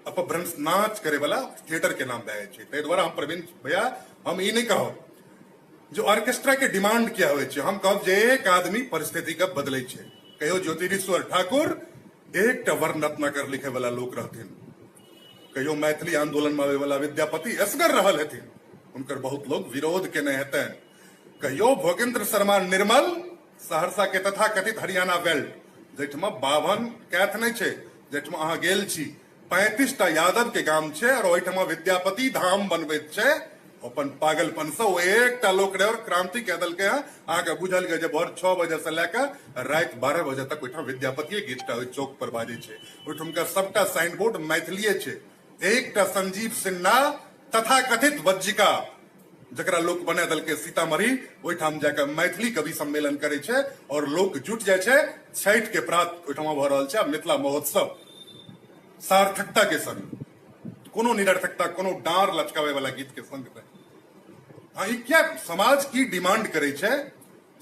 अपभ्रंश नाच करे वाला थिएटर के नाम भए जाइ छै। ताहि दुआरे हम प्रवीण भैया हम ई नहि कहब जो ऑर्केस्ट्रा के डिमांड किया होइ छै, हम कहब जे एक आदमी परिस्थिति के बदलै छै। कहियो ज्योतिरीश्वर ठाकुर एकटा वर्ण रत्नाकर लिखे वाला लोक रहथिन, कहियो मैथिली आंदोलन में आबै वाला विद्यापति एसगर रहल हेथिन, हुनकर बहुत लोग विरोध केने हेतनि। कहियो भोगेंद्र शर्मा निर्मल सहरसा के तथाकथित हरियाणा बेल्ट, जाहिठमा बाभन कैथ नहि छै, जाहिठमा अहाँ गेल छी, 35 टा यादव के गाम छै और ओहिठमा विद्यापति धाम बनबैत छै अपन पागलपन से। ओ एकटा लोक रहे और क्रांति कह देलकै हँ। अहाँके बुझल गेल जे भोर 6 बजे से लए कऽ राति 12 बजे तक ओहिठाम विद्यापतिये गीतटा ओहि चौक पर बाजै छै। ओहिठुमका सबटा साइन बोर्ड मैथिलीये छै। एकटा संजीव सिन्हा तथाकथित वज्जिका जकरा लोक बना देलकै सीतामढ़ी, ओहिठाम जाकऽ मैथिली कवि सम्मेलन करै छै और लोक जुट जाइ छै। छठि के प्रात ओहिठाम भऽ रहल छै आ मिथिला महोत्सव सार्थकता के संग, कोनो निरर्थकता, कोनो डांर लचकाबै वाला गीत के संग नहि। हाँ, ई किया समाज की डिमांड करै छै?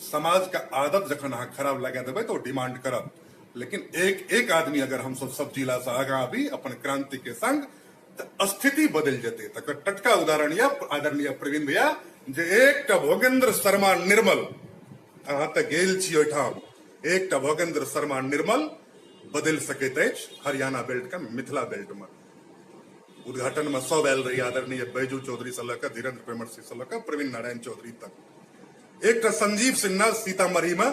समाज के आदत जखन अहाँ खराब लगा देबै तऽ ओ डिमांड करत। लेकिन एक एक आदमी अगर हम सब सब जिला से आगाँ आबी अपन क्रांति के संग तऽ स्थिति बदलि जेतै। तकर टटका उदाहरण यऽ आदरणीय प्रवीण भैया जे एकटा भोगेंद्र शर्मा निर्मल, अहाँ तऽ गेल छी ओहिठाम, एकटा भोगेंद्र शर्मा निर्मल बदलि सकैत अछि हरियाणा बेल्ट के मिथिला बेल्ट में। उद्घाटन में सब आयल रही, आदरणीय बैजू चौधरी से लऽ कऽ धीरेन्द्र प्रेमर्षि से लऽ कऽ प्रवीण नारायण चौधरी तक। एकटा संजीव सिन्हा सीतामढ़ी में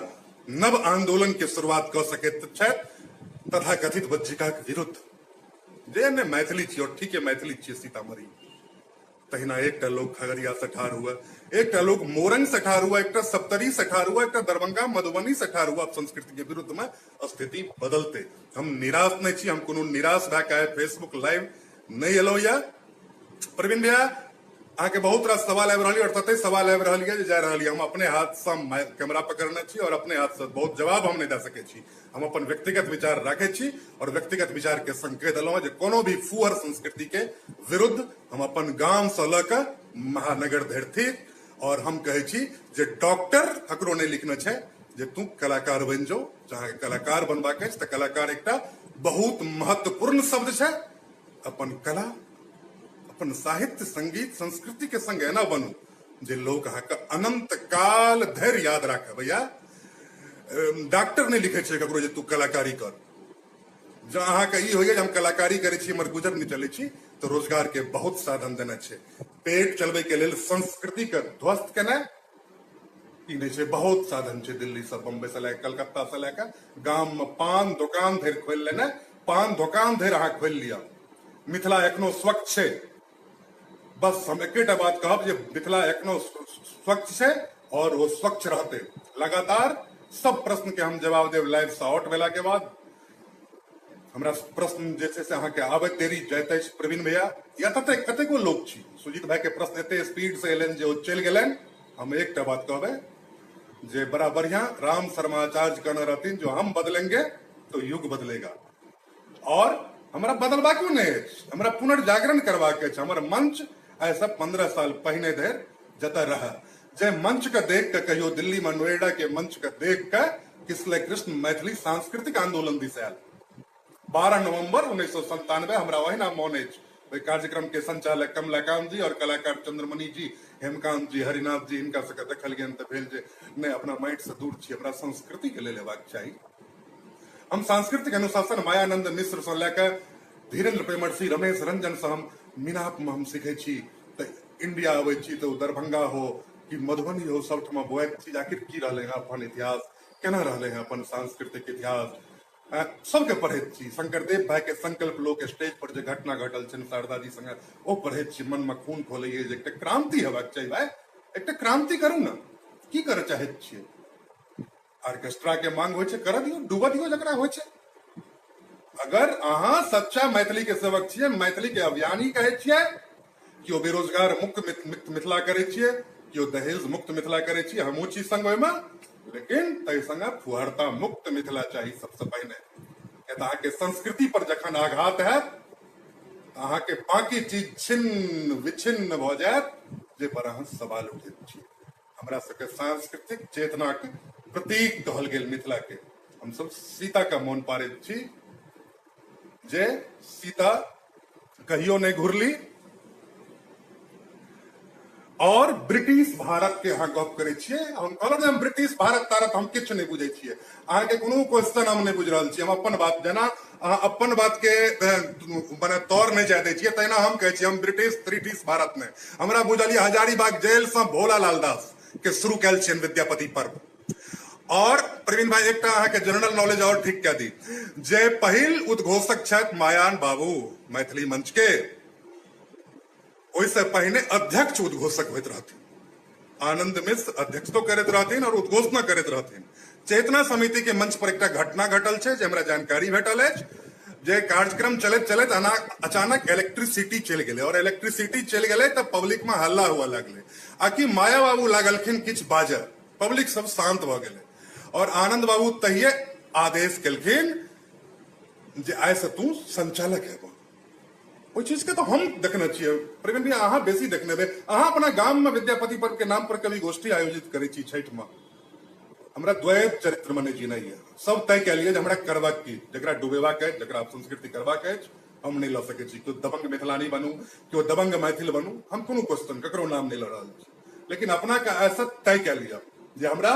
नव आंदोलन के शुरुआत कऽ सकैत छथि तथाकथित वज्जिका के विरुद्ध। जे ने मैथिली छी और ठीके मैथिली छियै सीतामढ़ी, तहिना एकटा लोक खगड़िया से ठाढ़ हुए, एकटा लोक मोरंग से ठाढ़ हुए, एकटा सप्तरी से ठाढ़ हुए, एकटा दरभंगा मधुबनी से ठाढ़ हुए, संस्कृति के विरुद्ध में स्थिति बदलते। हम निराश नहीं छी, हम कोनो निराश भए के फेसबुक लाइव नहीं एलहुँ। यऽ प्रवीण भैया, अहाँके बहुत रास सवाल आबि रहल यऽ और तते सवाल आबि रहल यऽ जे जा रहल यऽ। हम अपने हाथसँ कैमरा पकड़ने छी और अपने हाथसँ बहुत जवाब हम नहि दऽ सकै छी। हम अपन व्यक्तिगत विचार राखै छी और व्यक्तिगत विचार के संग कहि देलहुँ जे कोनो भी फुहर संस्कृति के विरुद्ध हम अपन गाम सँ लऽ कऽ महानगर धरि थिक। और हम कहै छी जे डॉक्टर ककरो नहि लिखने छै जे तू कलाकार बनि जो। अहाँके कलाकार बनबाक अछि तऽ कलाकार एकटा बहुत महत्वपूर्ण शब्द छै। अपन कला, अपन साहित्य, संगीत, संस्कृति के संग एना बनू जे लोक अहाँके अनंत काल धरि याद राखय। भैया, डॉक्टर नहि लिखै छै ककरो जे तू कलाकारी कर। जँ अहाँके ई होइए जे हम कलाकारी करै छी, हमर गुजर नहि चलै छी, तऽ रोजगार के बहुत साधन देने छै। पेट चलबै के लेल संस्कृति के ध्वस्त केनाइ ई नहि छै। बहुत साधन छै, दिल्ली से बम्बई से लए कऽ कलकत्ता से लए कऽ गाम में पान दोकान धरि खोलि लेने, पान दोकान धरि अहाँ खोलि लिअ। मिथिला एखनो स्वच्छ छै। बस हम एकेटा बात कहब जे मिथिला एखनो स्वच्छ छै और ओ स्वच्छ रहतै। लगातार सब प्रश्न के हम जवाब देब लाइव से आउट भेला के बाद। हमरा प्रश्न जे छै से अहाँके आबैत देरी जाइत अछि प्रवीण भैया या तते कतेको लोक छी। सुजीत भाई के प्रश्न एते स्पीड से एलनि जे ओ चलि गेलनि। हम एकटा बात कहबै जे बड़ा बढ़िया राम शर्मा आचार्य कहने रहथिन, जो हम बदलेंगे तो युग बदलेगा। और हमरा बदलबाको नहि अछि, हमरा पुनर्जागरण करबाक अछि। हमर मंच आइ से 15 साल पहिने धरि जतऽ रहए, जे मंच के देख के कहियो दिल्ली में नोएडा के मंच के देख के किसलय कृष्ण मैथिली सांस्कृतिक आंदोलन दिस आयल। 12 नवंबर 1997 हमरा ओहिना मोन अछि, ओहि कार्यक्रम के संचालक कमलाकांत जी और कलाकार चंद्रमणि जी, हेमकांत जी, हरिनाथ जी, हिनका सबके देखल गेल तऽ भेल जे नहि, अपना माटि से दूर छी, हमरा संस्कृति के लेल हेबाक चाही। हम सांस्कृतिक अनुशासन मायानंद मिश्र से लए कऽ धीरेन्द्र प्रेमर्षि, रमेश रंजन से हम मिनाप में हम सीखै छी। तऽ इंडिया अबै छी तऽ दरभंगा हो कि मधुबनी हो, सबठमा बौआइत छी आखिर की रहलै हँ अपन इतिहास, केना रहलै हँ अपन सांस्कृतिक इतिहास, सबके पढ़ैत छी। शंकरदेव भाई के संकल्प लोक स्टेज पर जे घटना घटल छनि शारदा जी संगे, ओ पढ़ैत छी। मन में खून खोलैए जे एकटा क्रांति हेबाक चाही भाई, एकटा क्रांति करू ने। की करऽ चाहैत छियै? ऑर्केस्ट्रा के मांग होइ छै, करऽ दियौ, डूबऽ दियौ जकरा होइ छै। अगर अहाँ सच्चा मैथिली के सेवक छियै, मैथिली के अभियानी कहै छियै, केओ बेरोजगार मुक्त मिथिला करै छियै, केओ दहेज मुक्त मिथिला करै छियै, हमहूँ छी संग ओहिमे, लेकिन ताहि संगे फुहरता मुक्त मिथिला चाही सबसँ पहिने। किया तऽ अहाँके संस्कृति पर जखन आघात हैत, अहाँके बाकी चीज छिन्न विछिन्न भऽ जायत, जे पर अहाँ सवाल उठैत छी। हमरा सबके सांस्कृतिक चेतनाक प्रतीक कहल गेल मिथिला के। हमसब सीता के मोन पाड़ैत छी जे सीता कहियो नहि घुरली। और ब्रिटिश भारत के अहाँ गप करै छियै, हम कहलहुँ जे हम ब्रिटिश भारत तारत हम किछु नहि बुझै छियै। अहाँके कोनो क्वेश्चन हम नहि बुझि रहल छी। हम अपन बात जेना अहाँ अपन बात के मने तौर नहि जाय दै छियै, तहिना हम कहै छियै हम ब्रिटिश त्रिटिश भारत नहि। हमरा बुझल यऽ हजारीबाग जेल सँ भोला लाल दास के शुरू कयल छियनि विद्यापति पर्व। और प्रवीण भाई, एकटा अहाँके जनरल नॉलेज और ठीक कए दी जे पहिल उद्घोषक छथि मायान बाबू मैथिली मंच के, ओहिसँ पहिने अध्यक्ष उद्घोषक होइत रहथिन। आनंद मिश्र अध्यक्षतो करैत रहथिन और उद्घोषणा करैत रहथिन। चेतना समिति के मंच पर एकटा घटना घटल छै जे हमरा जानकारी भेटल अछि जे कार्यक्रम चलैत चलैत अचानक इलेक्ट्रिसिटी चलि गेलै और इलेक्ट्रिसिटी चलि गेलै तऽ पब्लिक में हल्ला हुआ लगलै आ कि माया बाबू लागलखिन किछु बाजऽ, पब्लिक सब शांत भऽ गेलै और आनंद बाबू तहिये आदेश केलखिन जे आइ से तू संचालक हेबह। ओहि चीज के तो हम देखने छियै प्रवीण भैया, अहाँ बेसी देखने हेबै। अहाँ अपना गाम में विद्यापति पर्व के नाम पर कभी गोष्ठी आयोजित करै छी छठि में? हमरा द्वैत चरित्र में नहि जीनाइ यऽ। सब तय कए लिअ जे हमरा करबाक की, जकरा डुबेबाक अछि, जकरा अपसंस्कृति करबाक अछि, हम नहि लऽ सकै छी। केओ दबंग मिथिलानी बनू, केओ दबंग मैथिल बनू, हम कोनो क्वेश्चन ककरो नाम नहि लऽ रहल छी, लेकिन अपना के ऐसा तय कए लिअ जे हमरा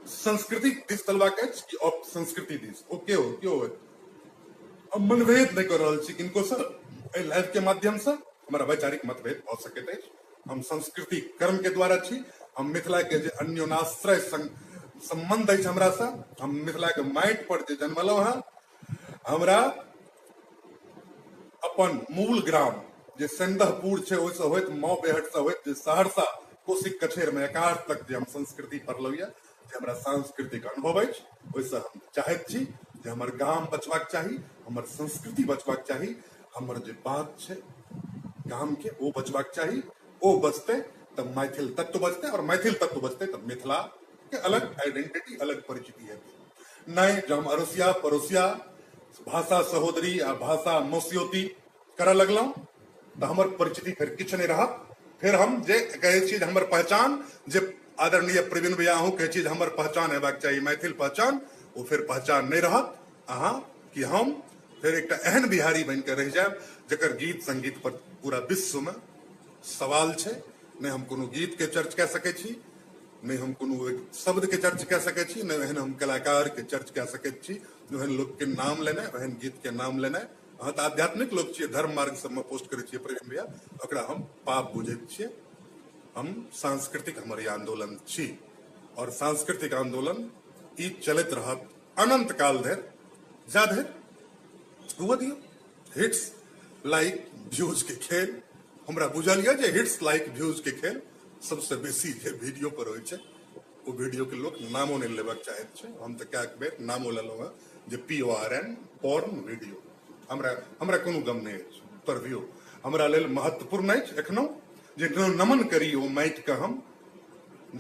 संस्कृति दिस चलबाक अछि कि अपसंस्कृति दिस। ओ के हो, केओ हो, हम मनभेद नहि कऽ रहल छी किनको से। एहि लाइव के माध्यम से हमरा वैचारिक मतभेद भऽ सकैत अछि। हम संस्कृति कर्म के द्वारा छी। हम मिथिला के जे अन्योनाश्रय संबंध अछि हमरा से, हम मिथिला के माटि पर जे जन्मलहुँ हँ, हमरा अपन मूल ग्राम जे सेंदहपुर छै ओहिसँ होइत मऊ बेहटसँ होइत जे सहरसा कोसीक कछेरमे एकाध तक जे हम संस्कृति पढ़लहुँ यऽ, जे हमरा सांस्कृतिक अनुभव अछि, ओहिसँ हम चाहैत छी जे हमर गाम बचबाक चाही, हमर संस्कृति बचबाक चाही, हमर जे बात छै गामके ओ बचबाक चाही। ओ बचतै तऽ मैथिल तत्व बचतै, आओर मैथिल तत्व बचतै तऽ मिथिला के अलग आइडेंटिटी, अलग परिचिति हेतै। नहि जब हम अड़ोसिया पड़ोसिया भाषा सहोदरी आ भाषा मौसियोती करऽ लगलहुँ तऽ हमर परिचिति फेर किछु नहि रहत। फेर हम जे कहै छी जे हमर पहचान, जे आदरणीय प्रवीण भैया अहूँ कहै छी जे हमर पहचान हेबाक चाही मैथिल पहचान, ओ फेर पहचान नहि रहत अहाँ कि हम फेर एकटा एहन बिहारी बनि कऽ रहि जायब जकर गीत संगीत पर पूरा विश्वमे सवाल छै। नहि हम कोनो गीत के चर्च कए सकै छी, नहि हम कोनो शब्द के चर्च कए सकै छी, नहि एहन हम कलाकार के चर्च कए सकैत छी, ओहन लोक के नाम लेनाइ, ओहन गीत के नाम लेनाइ। अहाँ तऽ आध्यात्मिक लोक छियै, धर्म मार्ग सबमे पोस्ट करै छियै प्रवीण भैया, ओकरा हम पाप बुझैत छियै। हम सांस्कृतिक हमर ई आंदोलन छी और सांस्कृतिक आंदोलन ई चलैत रहत अनंत काल धरि, जा धरि हुअ दियौ। हिट्स लाइक व्यूज के खेल हमरा बुझल यऽ जे हिट्स लाइक व्यूज के खेल सबसे बेसी जे वीडियो पर होइ छै ओ वीडियो के लोक नामो नहि लेबाक चाहैत छै। हम तऽ कएक बेर नामो लेलहुँ हेँ जे P O R N porn video. हमरा हमरा कोनो गम नहि अछि पर व्यू हमरा लेल महत्वपूर्ण अछि एखनो जे नमन करी ओ माटिके हम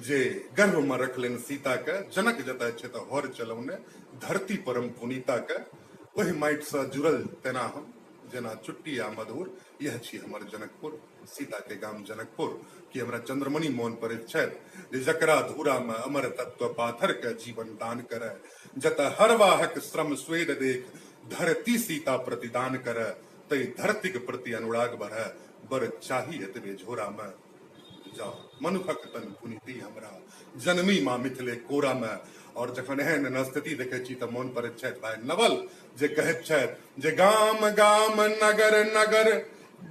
जे गर्भमे रखलनि सीताके, जनक जतय छै तऽ हर चलौने धरती परम पुनीताके, ओहि माटिसँ जुड़ल तेना हम जेना चुट्टी आ मधुर। यह छी हमर जनकपुर, सीता के गाम जनकपुर। कि हमरा चंद्रमणि मोन पड़ैत छथि जे जकरा धूरा में अमर तत्व पाथर के जीवन दान करे, जतऽ हरवाहक श्रम स्वेद देख धरती सीता प्रतिदान करे, तै धरतीक प्रति अनुराग बढ़े, बड़ चाही एतबे झोरा में। जाओ मनुखक तन पुनीति हमरा जनमी माँ मिथिले कोरा में। और जखन एहन स्थिति देखै छी तऽ मोन पड़ैत छथि भाई नवल जे कहैत छथि जे गाम गाम नगर नगर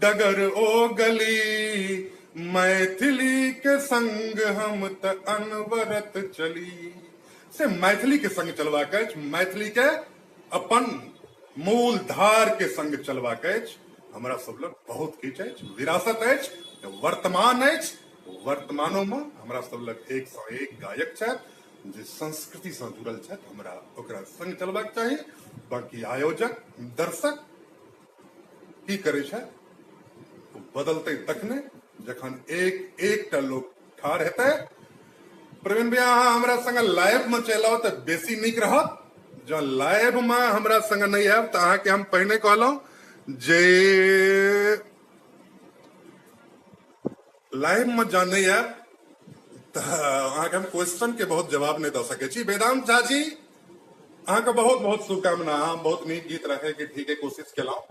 डगर ओ गली, मैथिली के संग हम तऽ अनवरत चली। से मैथिली के संग चलबाक अछि, मैथिली के अपन मूल धार के संग चलबाक अछि। हमरा सब लग बहुत किछु अछि, विरासत अछि, वर्तमान अछि। वर्तमानो में हमरा सब लग एक सँ एक गायक छथि जे संस्कृति सँ जुड़ल छथि, हमरा ओकरा संग चलबाक चाही। बाकी आयोजक दर्शक की करै छथि ओ बदलतै तखने जखन एक एकटा लोक ठाढ़ हेतै। प्रवीण भैया अहाँ हमरा संग लाइव में चलि आउ तऽ बेसी नीक रहत। जँ लाइव में हमरा संग नहि आयब तऽ अहाँके हम पहिने कहलहुँ जे लाइव में जँ नहि आयब तऽ अहाँके हम क्वेश्चन के बहुत जवाब नहि दऽ सकै छी। वेदांत झा जी अहाँके बहुत बहुत शुभकामना, अहाँ बहुत नीक गीत रखे के ठीके कोशिश केलहुँ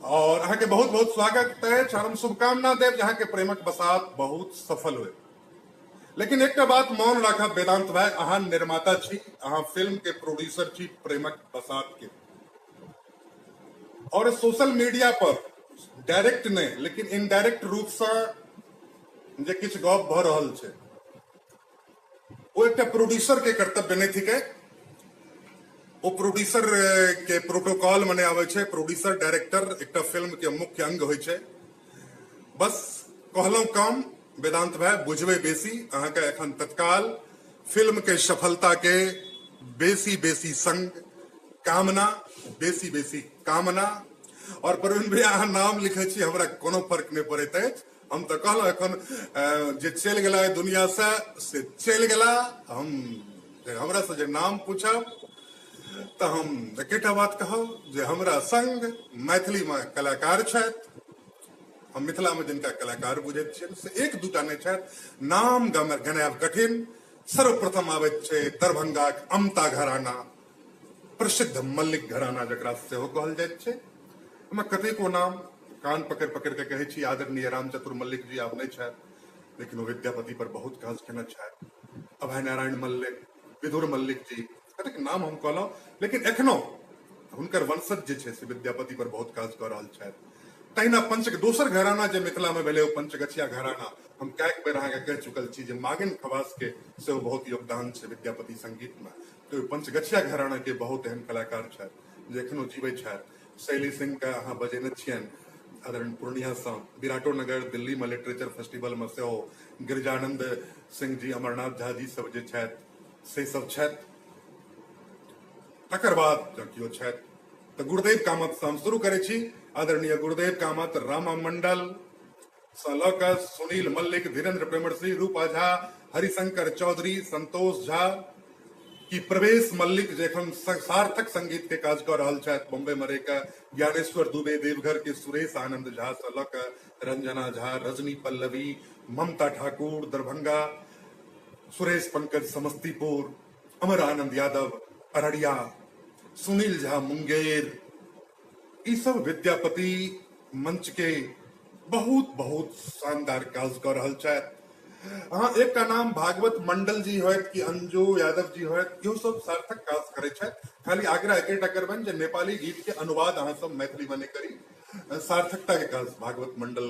और अहाँके बहुत बहुत स्वागत अछि। हम शुभकामना देब जे अहाँके प्रेमक बसात बहुत सफल होय। लेकिन एकटा बात मौन राखब वेदांत भाई, अहाँ निर्माता छी, अहाँ फिल्म के प्रोड्यूसर छी प्रेमक बसात के, और सोशल मीडिया पर डायरेक्ट नहीं लेकिन इनडायरेक्ट रूप से जे किछु गप भऽ रहल छै ओ एकटा प्रोड्यूसर के कर्तव्य नहि थिकै। ओ प्रोड्यूसर के प्रोटोकॉल मे नहि आबै छै। प्रोड्यूसर डायरेक्टर एकटा फिल्म के मुख्य अंग होइ छै। बस कहलहुँ कम वेदांत भाई, बुझबै बेसी। अहाँके एखन तत्काल फिल्म के सफलता के बेसी बेसी संग कामना, बेसी बेसी कामना। और प्रवीण भैया अहाँ नाम लिखै छी, हमरा कोनो फर्क नहि पड़ैत अछि। हम तऽ कहलहुँ एखन जे चलि गेला एहि दुनिया से, से चलि गेला। हम हमरा से जे नाम पूछब तऽ हम एकेटा बात कहब जे हमरा संग मैथिली मे कलाकार छथि, हम मिथिला मे जिनका कलाकार बुझैत छियनि से एक दूटा नहि छथि, नाम गनायब कठिन। सर्वप्रथम आबैत छै दरभंगाक अमता घराना, प्रसिद्ध मल्लिक घराना जकरा सेहो कहल जाइत छै। ओहिमे कतेको नाम कान पकड़ि पकड़ि कऽ कहै छी। आदरणीय रामचतुर मल्लिक जी आब नहि छथि, लेकिन ओ विद्यापति पर बहुत काज केने छथि। अभय नारायण मल्लिक, विदुर मल्लिक जी, कतेक नाम हम कहलहुँ, लेकिन एखनो हुनकर वंशज जे छै से विद्यापति पर बहुत काज कऽ रहल छथि। तहिना पंचक दोसर घराना जे मिथिला मे भेलै ओ पंचगछिया घराना। हम कएक बेर अहाँके कहि चुकल छी जे मागिन खवास के सेहो बहुत योगदान छै विद्यापति संगीत मे। तऽ ओहि पंचगछिया घराना के बहुत एहन कलाकार छथि जे एखनो जीबै छथि। शैली सिंह के अहाँ बजेने छियनि, आदरणीय पूर्णियासँ विराटो नगर दिल्लीमे लिटरेचर फेस्टिवलमे सेहो गिरिजानंद सिंह जी, अमरनाथ झा जी सब जे छथि से सब छथि। तकर बाद जँ केओ छथि तऽ गुरुदेव कामतसँ हम शुरू करै छी। आदरणीय गुरुदेव कामत, रामा मंडल सँ लऽ कऽ सुनील मल्लिक, धीरेन्द्र प्रेमर्षि, रूपा झा, हरिशंकर चौधरी, संतोष झा की प्रवेश मल्लिक जे एखन सार्थक संगीत के काज कऽ रहल छथि बम्बई मे रहि कऽ, ज्ञानेश्वर दुबे देवघर के सुरेश आनंद झा सँ लऽ कऽ रंजना झा, रजनी पल्लवी, ममता ठाकुर दरभंगा, सुरेश पंकज समस्तीपुर, अमर आनंद यादव अररिया, सुनील झा मुंगेर, ई सब विद्यापति मंच के बहुत बहुत शानदार काज कऽ रहल छथि। अहाँ एकटा नाम भागवत मंडल जी होयत कि अंजू यादव जी होयत, इहो सब सार्थक काज करै छथि। खाली आग्रह एकेटा करबनि जे नेपाली गीत के अनुवाद अहाँ सब मैथिली मे नहि करी। सार्थकता के काज भागवत मंडल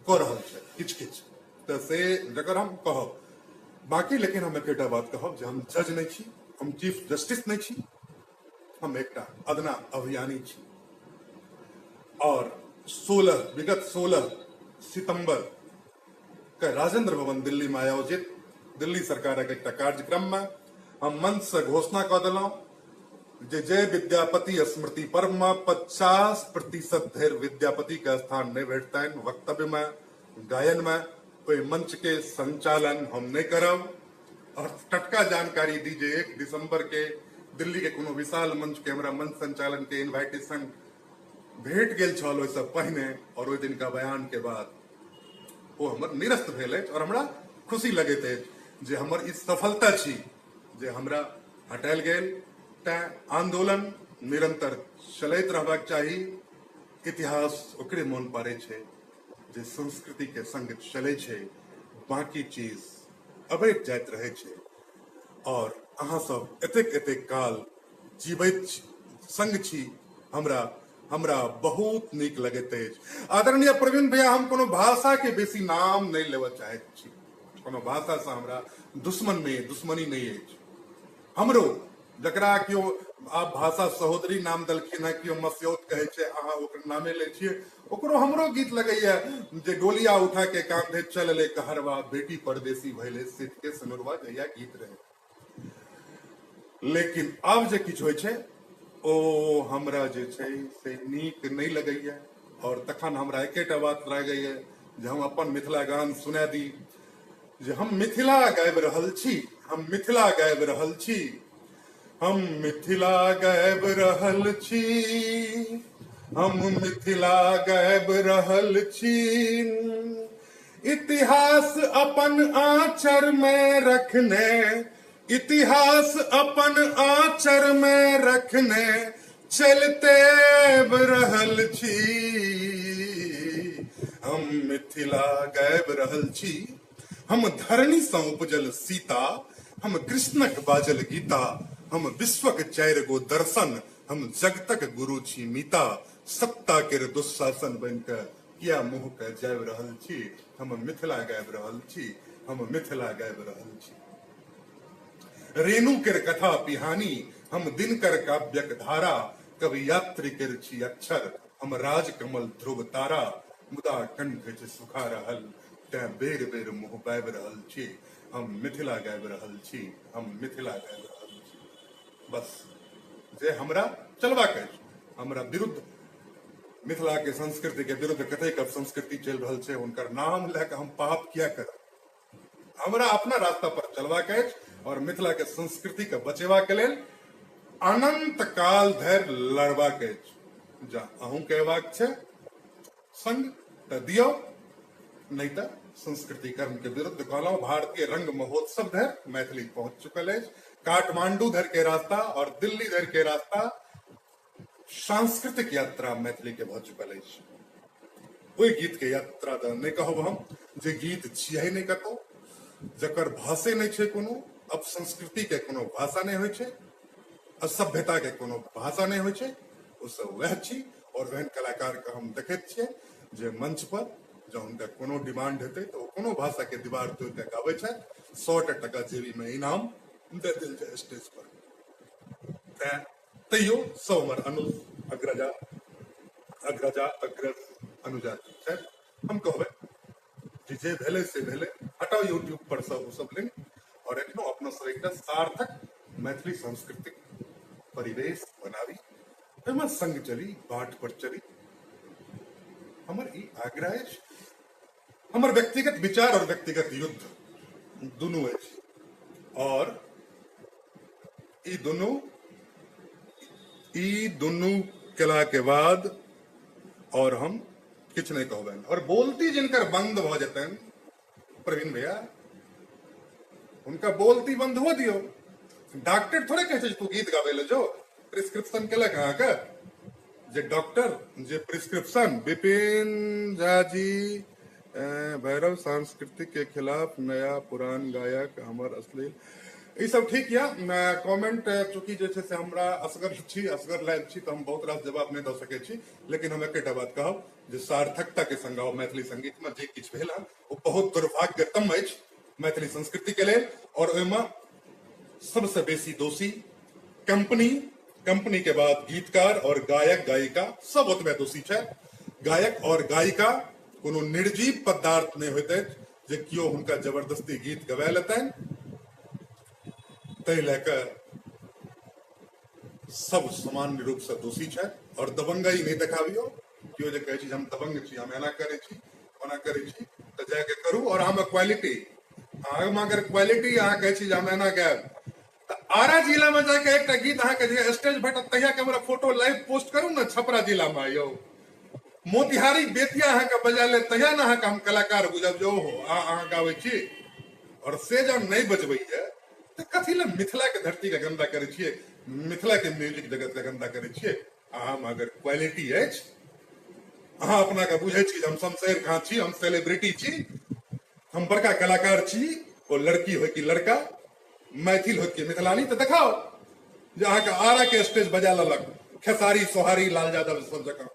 कऽ रहल छथि किछु किछु, तऽ से जकर हम कहब बाकी। लेकिन हम एकेटा बात कहब जे हम जज नहि छी, हम चीफ जस्टिस नहि छी, हम एकटा अदना अभियानी छी। और विगत 16 सितंबर के राजेंद्र भवन दिल्ली में आयोजित दिल्ली सरकारक एकटा कार्यक्रम में हम मंच से घोषणा कऽ देलहुं जे जय विद्यापति स्मृति पर्व में 50% धरि विद्यापति के स्थान नहि भेटतनि वक्तव्य में, गायन में, ओहि मंच के संचालन हम नहि करब। और टटका जानकारी दी जे 1 दिसंबर के दिल्ली के कोनो विशाल मंच के हमरा मंच संचालन के इन्वाइटेशन भेट गेल छल ओहिसँ पहिने, और ओहि दिनका बयान के बाद ओ हमर निरस्त भेल अछि। और हमरा खुशी लगैत अछि जे हमर ई सफलता छी जे हमरा हटायल गेल। तैं आंदोलन निरंतर चलैत रहबाक चाही। इतिहास ओकरे मोन पाड़ै छै जे संस्कृति के संग चलै छै, बाकी चीज अबैत जाइत रहै छै। और अहाँ सब एतेक एतेक काल जीवैत संग छी, हमरा हमरा बहुत नीक लगैत अछि। आदरणीय प्रवीण भैया, हम कोनो भाषा के बेसी नाम नहि लेबऽ चाहैत छी। कोनो भाषा से हमरा दुश्मनी नहि अछि। हमरो जकरा केओ आब भाषा सहोदरी नाम देलखिन हँ, केओ मस्यौत कहै छै, अहाँ ओकर नामे लै छियै, ओकरो हमरो गीत लगैया जे डोलिया उठा के कांधे चलले कहरवा, बेटी परदेसी भैले सिर के सनुरवा, जहिया गीत रहे। लेकिन आब जे किछु होइ छै ओ हमरा जे छै से नीक नहि लगैया। और तखन हमरा एकेटा बात लागैया जे हम अपन मिथिला गान सुना दी जे हम मिथिला गाबि रहल छी, हम मिथिला गाबि रहल छी, हम मिथिला गाबि रहल छी, हम मिथिला गाबि रहल छी। इतिहास अपन आचर में रखने, इतिहास अपन आचर में रखने चलते रहल छी, हम मिथिला गाबि रहल छी। हम धरणी सँ उपजल सीता, हम कृष्णक बाजल गीता, हम विश्वक चारि गो दर्शन, हम जगतक गुरु छी मीता। सत्ता केर दुस्शासन बनि कऽ किया मुँह के जाबि रहल छी, हम मिथिला गाबि रहल छी, हम मिथिला गाबि रहल छी। रेणु केर कथा पिहानी, हम दिनकर काव्यक धारा, कवि यात्री केर छी अक्षर, हम राजकमल ध्रुव तारा। मुदा कंठ अछि सुखा रहल, तें बेर बेर मुँह बाबि रहल छी, हम मिथिला गाबि रहल छी, हम मिथिला गाबि रहल छी। बस जे हमरा चलबाक अछि, हमरा विरुद्ध मिथिला के संस्कृति के विरुद्ध कतेक अब संस्कृति चलि रहल छै, हुनकर नाम लए कऽ हम पाप किया करब। हमरा अपना रास्ता पर चलबाक अछि और मिथिला के संस्कृति के बचेबाक लेल अनंत काल धरि लड़बाक अछि। जा अहूँ कहबाक छै संग तऽ दियौ, नहि तऽ संस्कृति कर्म के विरुद्ध कहलहुँ। भारतीय रंग महोत्सव धरि मैथिली पहुंच चुकल अछि। काठमांडू धरि के रास्ता और दिल्ली धरि के रास्ता सांस्कृतिक यात्रा मैथिली के भऽ चुकल अछि। ओहि गीत के यात्रा तऽ नहि कहब हम, जे गीत छियै नहि कतौ, जकर भाषे नहि छै कोनो। अब संस्कृति के कोनो भाषा नहि होइ छै, असभ्यता के कोनो भाषा नहि होइ छै, ओ सब वएह छी। और ओहन कलाकार के हम देखैत छियै जे मंच पर जँ हुनका कोनो डिमांड हेतै तऽ ओ कोनो भाषा के दीवार तोड़ि कऽ गाबै छथि, 100 टा टका जेबी मे इनाम दऽ देल जाय स्टेज पर। तैं तैयो सब हमर अनुज, अग्रजा, अग्रजा, अग्रज, अनुजात छथि। हम कहबै जे जे भेलै से भेलै, हटाउ यूट्यूब पर सब ओ सब लिंक, और एखनो अपना सब एकटा सार्थक मैथिली सांस्कृतिक परिवेश बनाबी, ओहिमे संग चली, बाट पर चली। हमर ई आग्रह अछि। हमर व्यक्तिगत विचार और व्यक्तिगत युद्ध दुनू अछि, और ई दुनू केला के बाद और हम किछु नहि कहबनि। और बोलती जिनकर बंद भऽ जेतनि, प्रवीण भैया, हुनका बोलती बंद हुआ दियौ। डॉक्टर थोड़े कहै छै तू गीत गाबै लए जो, प्रिस्क्रिप्शन केलक अहाँके जे डॉक्टर, जे प्रिस्क्रिप्शन। विपिन झा जी, भैरव सांस्कृतिक के खिलाफ नया पुरान गायक हमर अश्लील ई सब ठीक यऽ कमेंट। चूँकि जे छै से हमरा असगर छी, असगर लाइव छी, तऽ हम बहुत रास जवाब नहि दऽ सकै छी, लेकिन हम एकेटा बात कहब जे सार्थकता के संग आउ। मैथिली संगीत में जे किछु भेल हन ओ बहुत दुर्भाग्यतम अछि मैथिली संस्कृति के लेल, और ओहिमे सबसे बेसी दोषी कंपनी, कंपनी के बाद गीतकार और गायक गायिका सब ओतबे दोषी छै। गायक और गायिका कोनो निर्जीव पदार्थ नहि होइत अछि जे केओ हुनका जबरदस्ती गीत गवा लेतनि। ताहि लए कऽ सब सामान्य रूप से दोषी छै। और दबंगई नहि देखाबियौ। केओ जे कहै छी जे हम दबंग छी, हम एना करै छी, ओना करै छी, तऽ जाके करू। और अहाँमे क्वालिटी, अहाँमे अगर क्वालिटी, अहाँ कहै छी जे हम एना गायब, तऽ आरा जिलामे जाके एकटा गीत अहाँके जे स्टेज भेटत तहिया के हमरा फोटो लाइव पोस्ट करू ने। छपरा जिलामे यौ, मोतिहारी, बेतिया अहाँके बजा लेत तहिया ने अहाँके हम कलाकार बुझब जे ओहो अहाँ गाबै छी। और से जब नहि बजबैया तऽ कथी लए मिथिला के धरती के गंदा करै छियै, मिथिला के म्यूजिक जगत के गंदा करै छियै? अहाँमे अगर क्वालिटी अछि, अहाँ अपना के बुझै छी जे हम शमशेर खां छी, हम सेलिब्रिटी छी, हम बड़का कलाकार छी, ओ लड़की हो कि लड़का, मैथिल हो कि मिथिलानी, तऽ देखाओ जे अहाँके आरा के स्टेज बजा लेलक खेसारी, सोहारी, लाल यादव सब जकाँ।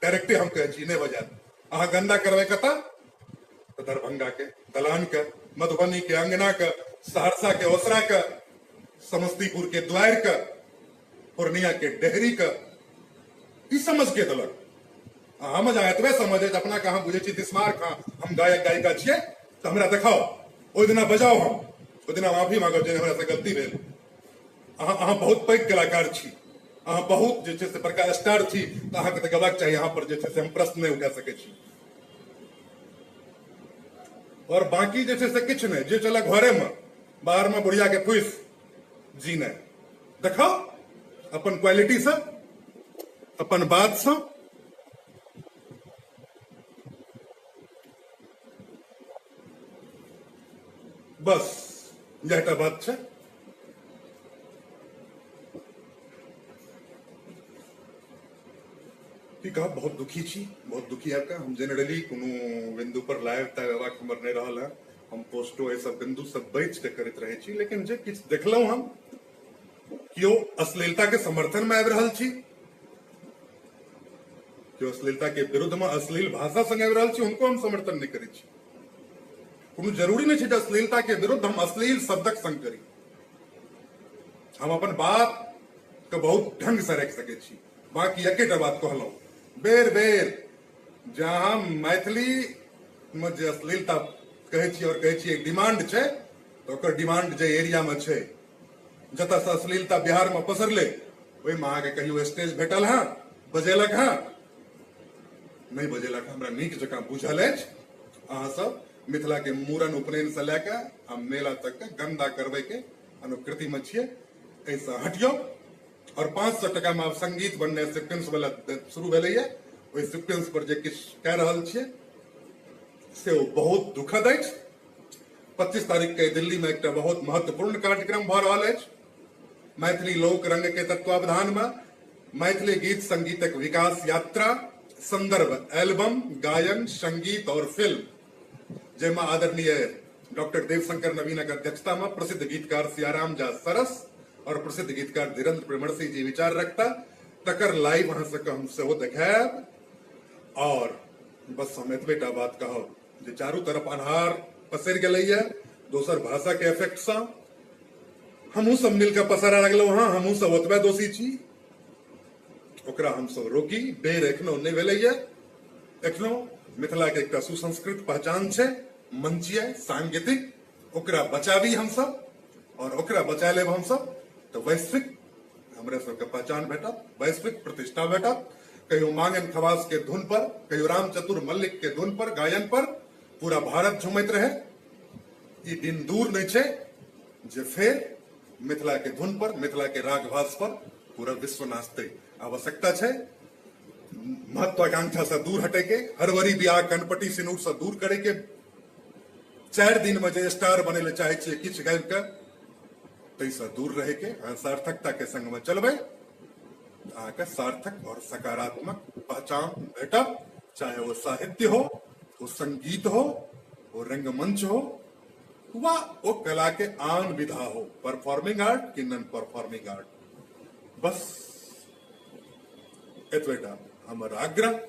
डायरेक्टे हम कहै छी, नहि बजायत। अहाँ गंदा करबै कतऽ? तऽ दरभंगा के दलान के, मधुबनी के अंगना के, सहरसा के ओसरा के, समस्तीपुर के द्वार के, पूर्णिया के डेहरी के। ई समझ के देलक। हम जहाँ एतबे समझ अछि, अपना के अहाँ बुझै छी तिस्मार खां, हम गायक गायिका छियै, तऽ हमरा देखाउ ओहि दिना, बजाउ, हम ओहि दिना माफी मांगब जे हमरा से गलती भेल। अहाँ बहुत पैघ कलाकार छी, अहाँ बहुत जे छै से बड़का स्टार छी, तऽ अहाँके तऽ गबाक चाही। अहाँ पर जे छै से हम प्रश्न नहि उठा सकै छी। और बाकी जे छै से किछु नहि, जे चले घरेमे, बाहरमे बुढ़िया के फुसि जी नहि। देखाउ अपन क्वालिटी से, अपन बात से। बस इएहटा बात छै। की कहब, बहुत दुखी छी, बहुत दुखी आबि कऽ। हम जेनरली कोनो बिन्दु पर लाइव ताइव अयबाक हमर नहि रहल हँ। हम पोस्टो एहि सब बिन्दु सब बचि कऽ करैत रहै छी, लेकिन जे किछु देखलहुँ हम, केओ अश्लीलता के समर्थन में आबि रहल छी, केओ अश्लीलता के विरुद्ध में अश्लील भाषा संग आबि रहल छी, हुनको हम समर्थन नहि करै छी। कोनो जरूरी नहि छै जे अश्लीलता के विरुद्ध हम अश्लील शब्दक संग करी। हम अपन बात के बहुत ढंग से राखि सकै छी। बाकी एकेटा बात कहलहुँ बेर बेर, जहाँ मैथिली मे जे अश्लीलता कहै छी और कहै छियै डिमांड छै, तऽ ओकर डिमांड जे एरिया मे छै, जतऽ से अश्लीलता बिहार मे पसरलै, ओहिमे अहाँके कहियो स्टेज भेटल हँ? बजेलक हँ? नहि बजेलक। हमरा नीक जकाँ बुझल अछि, अहाँ सब मिथिला के मूड़न उपनयन से लए कऽ आ मेला तक के गंदा करबै के अनुकृति मे छियै। एहिसँ हटियौ। और 500 टका मे आब संगीत बनने सिक्वेंस वाला शुरू भेलैया, ओहि सिक्वेंस पर जे किछु कए रहल छियै से ओ बहुत दुखद अछि। 25 तारीख के दिल्ली में एकटा बहुत महत्वपूर्ण कार्यक्रम भऽ रहल अछि, मैथिली लोक रंग के तत्वावधान में मैथिली गीत संगीतक विकास यात्रा संदर्भ एल्बम गायन संगीत और फिल्म, जाहिमे आदरणीय डॉक्टर देवशंकर नवीनक अध्यक्षता में प्रसिद्ध गीतकार सियाराम झा सरस और प्रसिद्ध गीतकार धीरेन्द्र प्रेमर्षि जी विचार रखता। तकर लाइव अहाँ सबके हम सेहो देखायब। और बस हम एतबे टा बात कहब जे चारू तरफ अन्हार पसरि गेलैया दोसर भाषा के इफेक्ट सँ। हमहूँ सब मिलके पसारा लगलहुँ हँ, हमहूँ सब ओतबे दोषी छी। ओकरा हमसब रोकी, बेर एखनो नहि भेलैया। एखनो मिथिला के एकटा सुसंस्कृत पहचान छै, मंचीय, सांगीतिक, ओकरा बचाबी हमसब और ओकरा बचा लेब हमसब तऽ वैश्विक हमरा सबके पहचान भेटत, वैश्विक प्रतिष्ठा भेटत। कहियो मांगन खवास के धुन पर, कहियो रामचतुर मल्लिक के धुन पर, गायन पर पूरा भारत झुमैत रहे। ई दिन दूर नहीं छै जे फेर मिथिला के धुन पर, मिथिला के राग भास पर पूरा विश्व नाचते। आवश्यकता छै महत्वाकांक्षा से दूर हटे के, हरवरी बियाह कनपटी सिनूर से दूर करे के। 4 दिन में जे स्टार बने ले चाहे छियै किछु गाबि के, ताहिसँ दूर रहे के, अहाँ सार्थकता के संग में चलबै, अहाँके सार्थक और सकारात्मक पहचान भेटत, चाहे वो साहित्य हो, वो संगीत हो, वो रंगमंच हो, वा वो कला के आन विधा हो, परफॉर्मिंग आर्ट कि नॉन परफॉर्मिंग आर्ट। बस एतबेटा हमर आग्रह।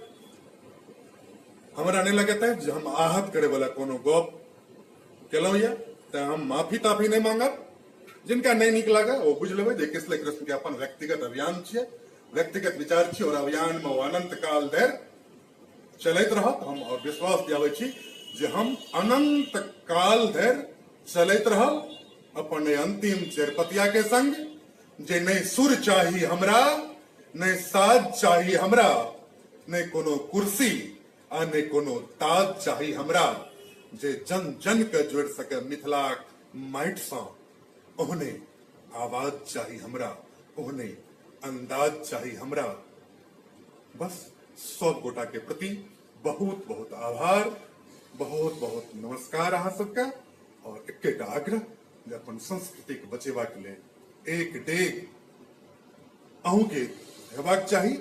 हमरा नहीं लगता है जे हम आहत करे वाला कोनो गप केलहुँ यऽ, तें हम माफी ताफी नहीं मांगब। जिनका नहीं नीक लागे वो बुझि लेबै जे किसलय कृष्ण के अपन व्यक्तिगत अभियान छियै, व्यक्तिगत विचार छियै और अभियान में ओ अनंत काल धरि चलैत रहत। हम और विश्वास दियाबै छी जे हम अनंत काल धरि चलैत रहब अपन अंतिम चेरपतिया के संग, जे नहीं सुर चाही हमरा, नहीं साज चाही हमरा, नहीं कोनो कुर्सी आ नहीं कोनो ताज चाही हमरा, जे जन जन के जोड़ सके मिथिलाक माटि सँ, ओहने आवाज चाही हमरा, ओहने अंदाज चाही हमरा। बस सब गोटा के प्रति बहुत बहुत आभार, बहुत बहुत नमस्कार अहाँ सबके। और एकेटा आग्रह जे अपन संस्कृति के बचेबाक लेल एक डेग अहूँ के हेबाक चाही।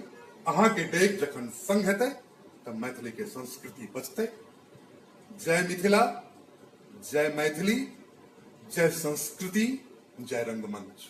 अहाँ के डेग जखन संग हेतै तऽ मैथिली के संस्कृति बचतै। जय मिथिला, जय मैथिली, जय संस्कृति, जय रंगमंच।